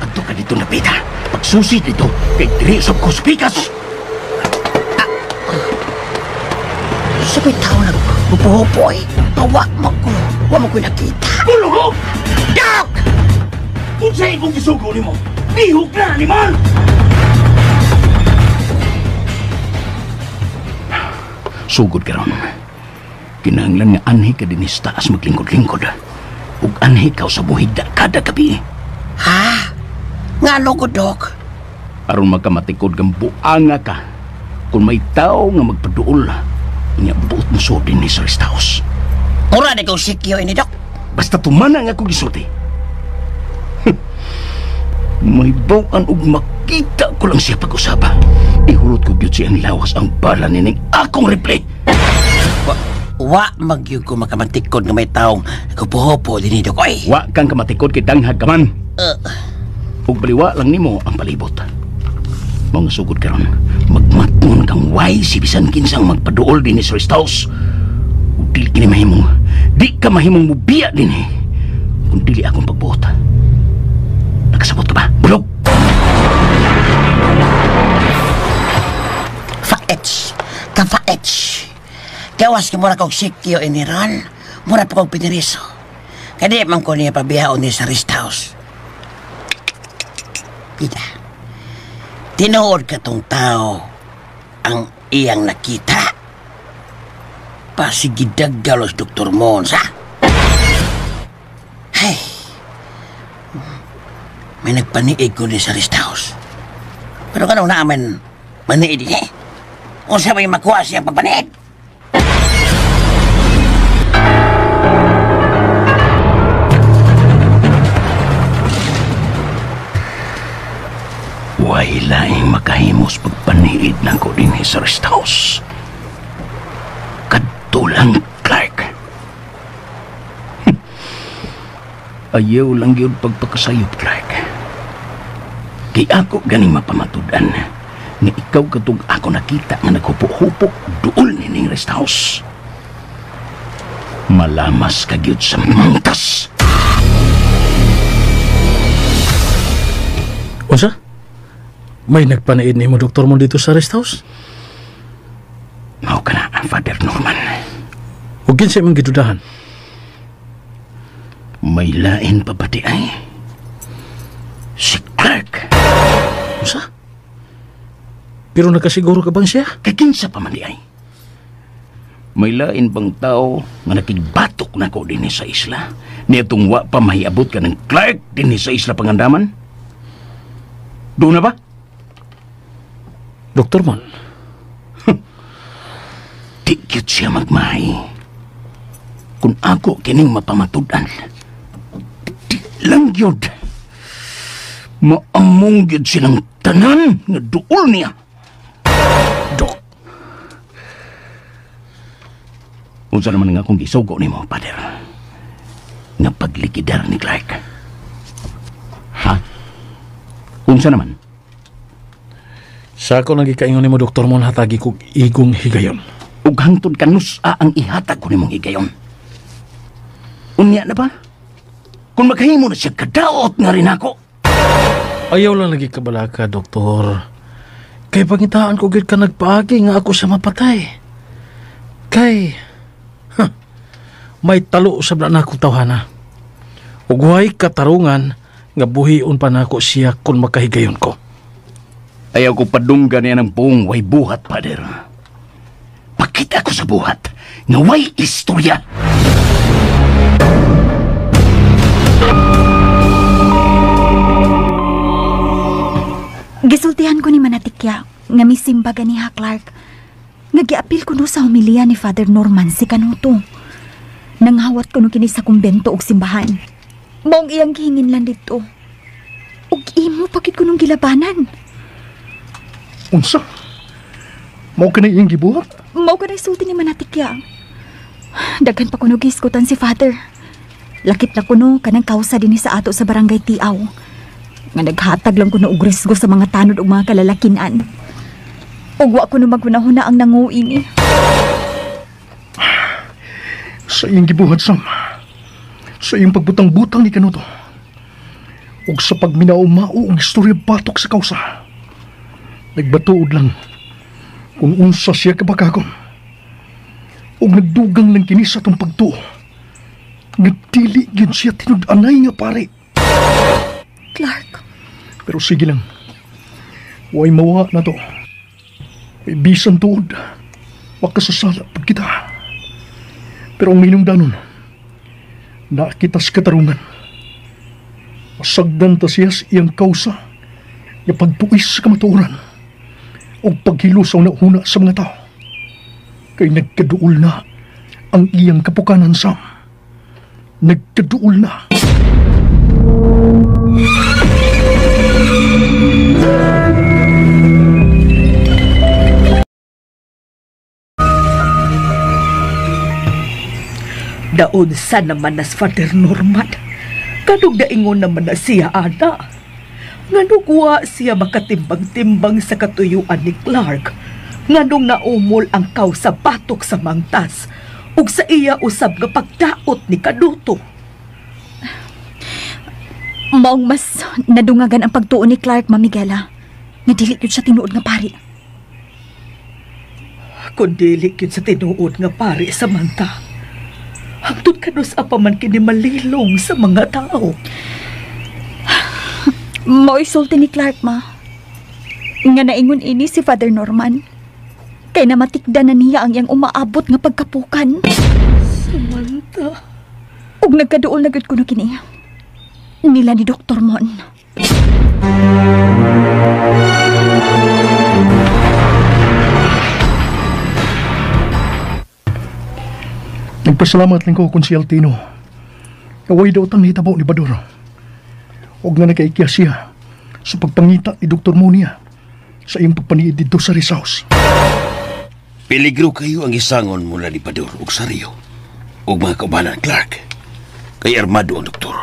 Adto ka dito napita. Pagsusi dito, kay diri sa kuspikas. Sa may tao nagpupuhupo, eh. Wa mo ko. Wa mo ko nakita. Bulog! Dok! Unsay akong gisugo nimo? Lihok na, animal! Sugod karon. Kinahanglan nga anhi ka dinhi sa taas maglingkod-lingkod. Ug anhi ka sa buhigda kada gabi. Ha? Ngano ko, Dok? Aron magkamatikod kang buanga ka. Kung may tao nga magpaduol, nya buot mo so dinhi sa rest house. Mura na kong sikyo ini, Dok. Basta tumana nga ako gisulti. May bawaan og makita ko lang siya pag-usaba. Ihulot ko gyud siyang lawas ang bala nining akong replay. Wa magyud ko makamantikod nga may taong naghupo-hupo dinhi, Dok. Oy. Wa kang kamatikod kay danghag ka man. Ug baliwa lang nimo ang palibot. Mga sugod karon, magmatnon kang way si bisan kinsang magpaduol dinhi sa rest house. Ug dili kini mahimong, di ka mahimong mubiya dinhi kung dili akong pagbuot. Nakasabot ka ba? Bulog! Faets! Kafaets! Gawas ka mura kong sikyo iniran, mura pa kong piniriso. Kadi man ko niya pabihaon niya sa rest house. Pita, tinuod ka tong tao ang iyang nakita. Pasigidaggalos Dr. Mons, ha? Hey, may nagpaniig ko din sa rest house. Pero kanong naaman, Maniid eh. Unsa may makuha siyang pagpaniid? Way laing makahimos pagpaniid nako dinhi sa rest house. Kadto lang, Clark. Ayaw lang yun pagpakasayop, Clark. Kay ako ganing mapamatud-an nga ikaw katong ako nakita nga naghupo-hupo duol nining rest house. Malamas ka gyud sa mangtas. Unsa? May nagpanaid nimo Doktor Mon dito sa rest house? Mao ka na, Father Norman. Ug kinsa imong gidudahan? May lain pa ba di ay? Si Clark. Unsa? Pero nakasiguro ka bang siya? Kakinsa pa man di ay? May lain bang tao nga nakigbatok na ko dinhi sa isla? Niadtong wa pa mahiabot ka ng Clark dinhi sa isla Pangandaman? Doon na ba? Doktor Mon. Di gyud siya magmahay. Kung ako kining mapamatud-an, di lang gyud. Maamong gyud silang tanan nga duol niya. Dok. Unsa naman nga akong gisugo nimo, Father? Nga paglikidar ni Clark. Ha? Unsa naman? Sa ako nagikaingon nimo, Doktor Mon, hatagi kog igong higayon. Ug hangtod kanusa ang ihatag ko nimong higayon. Unya na ba? Kung makahimo na siya kadaot nga rin ako. Ayaw lang lagi kabalaka, Doktor. Kay pangitaan ko gid ka nagpaagi nga ako sa mapatay. Kay may talo sa na akong tawhana. Ug way katarungan nga buhion pa nako siya kung makahigayon ko. Ayaw ko padunggan niya ng buong way buhat, Father. Pakita ko sa buhat nga way istorya. Gisultihan ko ni Manatikya nga misimba ganiha, Clark. Nga giapil ko no sa homilya ni Father Norman si Canuto. Nanghawat ko no kini sa kumbento og simbahan. Maong iyang gihingin lang dito. Og imo pakit ko nung gilabanan. Unsa? Mao ka na iyang gibuhat? Mao ka na isulti ni Manatikya. Daghan pa kuno gisgutan si Father. Lakip na kuno kanang kausa dinhi sa ato sa barangay Tiaw. Nga naghatag lang kuno og risgo sa mga tanod ug mga kalalakinan. Ug wa kuno maghunahuna ang nanguin ni. Sa iyang gibuhat, Sam. Sa iyang pagbutang-butang ni Canuto. Ug sa pagminaw-mao og istorya batok sa kausa. Nagbatuod lang kung unsa siya kabakakon. Ug nagdugang lang kini sa atong pagtuo. Nga dili gyud siya tinud-anay nga pare. Clark. Pero sige lang. Way mawa na to. May bisan tuod. Makasasala pag kita. Pero ang hinungdanon, nakita sa katarungan. Masagdan ta siya sa iyang kausa nga pagtuis sa kamatuoran o paghilo sa una-una sa mga tao. Kay nagkaduol na ang iyang kapukanan, Sam. Nagkaduol na. Daunsa naman nas Father Norman. Kanong daingon naman na siya, ana. Nganong wa siya makatimbang-timbang sa katuyuan ni Clark. Nganong naumol ang kausa batok sa mangtas ug sa iya usab nga pagdaot ni Canuto. Maong mas nadungagan ang pagtuo ni Clark, Ma'am Miguela. Nga dili gyud siya tinuod nga pari. Kung dili gyud sa tinuod nga pari, Samantha, hangtod kanus pa man kini malilong sa mga tao. Mao'y sulti ni Clark, ma. Nga naingon ini si Father Norman. Kay namatikda na niya ang iyang umaabot nga pagkapukan. Samantha. Ug nagkaduol na gyud kuno kini. Nila ni Dr. Mon. Nagpasalamat lang ko Konsehal Tino. Kaway daw tang nahitabo ni Bador. Og nga nakaikya siya sa pagpangita ni Dr. Monia sa iyang pagpaniid dito sa rest house. Peligro kayo ang isangon mula ni Bador og sa Rio og mga kaubanan, Clark. Kay armado ang doktor.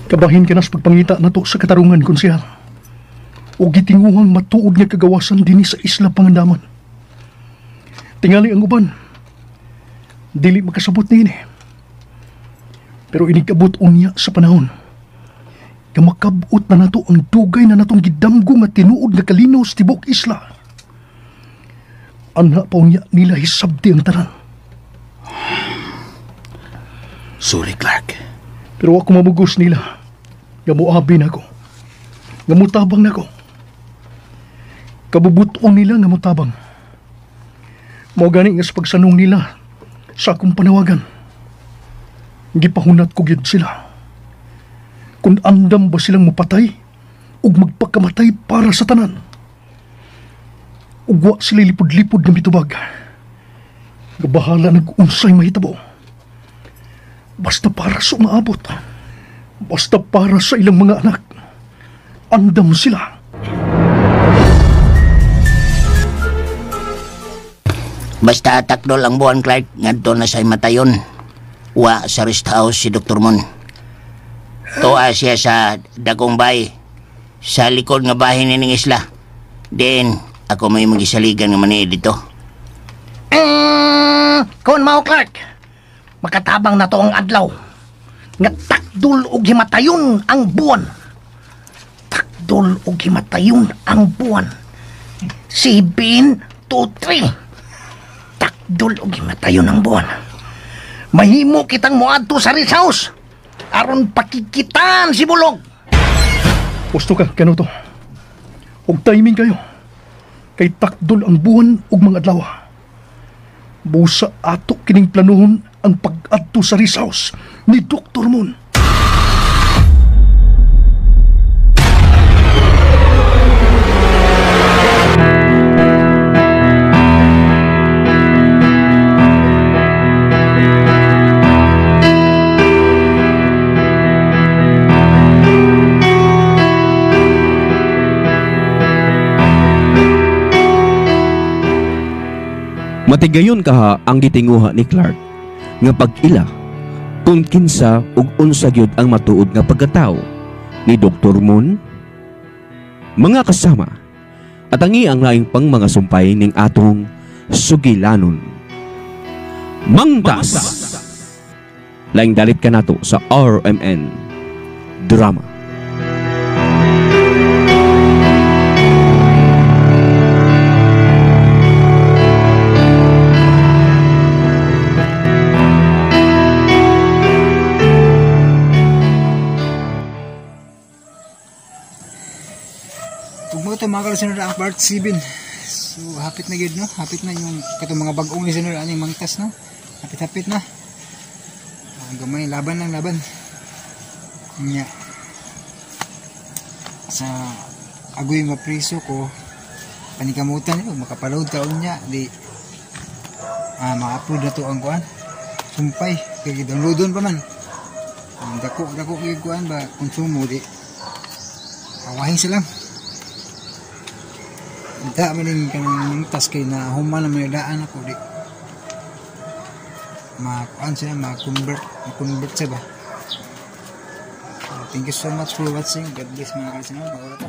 Kabahin ka na sa pagpangita na to sa katarungan, Konsehal. O gitinguhang matuod nga kagawasan dinhi sa Isla Pangandaman. Tingali ang uban. Dili makasabot niini. Pero inigabot unya sa panahon. Kamakabot na nato ang dugay na natong gidamgo nga tinuod nga kalinaw sa tibok isla. Anha pa unya nila hisabti ang tanan. Sorry, Clark. Pero ako mamugos nila. Nga muabi na ko. Nga mutabang na ko. Kabubuton nila nga mutabang. Mao gani nga sa pagsanong nila sa akong panawagan. Gipahunat ko gyud sila. Kung andam ba silang mupatay ug magpakamatay para sa tanan. Ug wa sila lipod-lipod nga mitubag. Gabahala nag-unsay mahitabo. Basta para sa umaabot. Basta para sa ilang mga anak. Andam sila. Basta takdol ang buwan, Clark, ngadto na sa matayon. Wa sa rest house si Dr. Mon. Toa siya sa Dagong Bay, sa likod nga bahin nining isla. Then, ako may magisaligan nga maniid dito. Kung mao, Clark, makatabang na to ang adlaw. Nga takdol og himatayon ang buwan. Takdol og himatayon ang buwan. 7, 2, 3. Takdol og himatayon ang buwan. Mahimo kitang moadto sa rest house. Aron pakikitaan si Bulog. Gusto ka, Kanuto. Og timing kayo. Kay takdol ang buwan ug mga adlaw. Busa ato kining planuhon ang pag-adto sa rest house ni Dr. Moon. Matigayon kaha ang gitinguha ni Clark nga pag-ila kung kinsa ug unsa gyud ang matuod nga pagkatao ni Dr. Moon. Mga kasama, atangi ang laing pang mga sumpay ning atong sugilanon. Mangtas! Laing dalit ka nato sa RMN Drama. Ito mga kalisunod ang part 7. So hapit na gyud no, hapit na yung katong mga bag-ong lisunod aning mangtas no. Hapit-hapit na. Ang gamay, laban lang laban. Nya. Sa agoy mapriso ko panikamutan nyo, makapaload ka unya di ma-upload na to ang kuan. Sumpay kay downloadon pa man. Ang dako gyud kuan ba konsumo di. Awahin sila. Da man din kanang mangtas kay na human na daan ako di makuan siya, ma-convert siya ba. Thank you so much for watching. God bless mga kalisunod. Maura ta.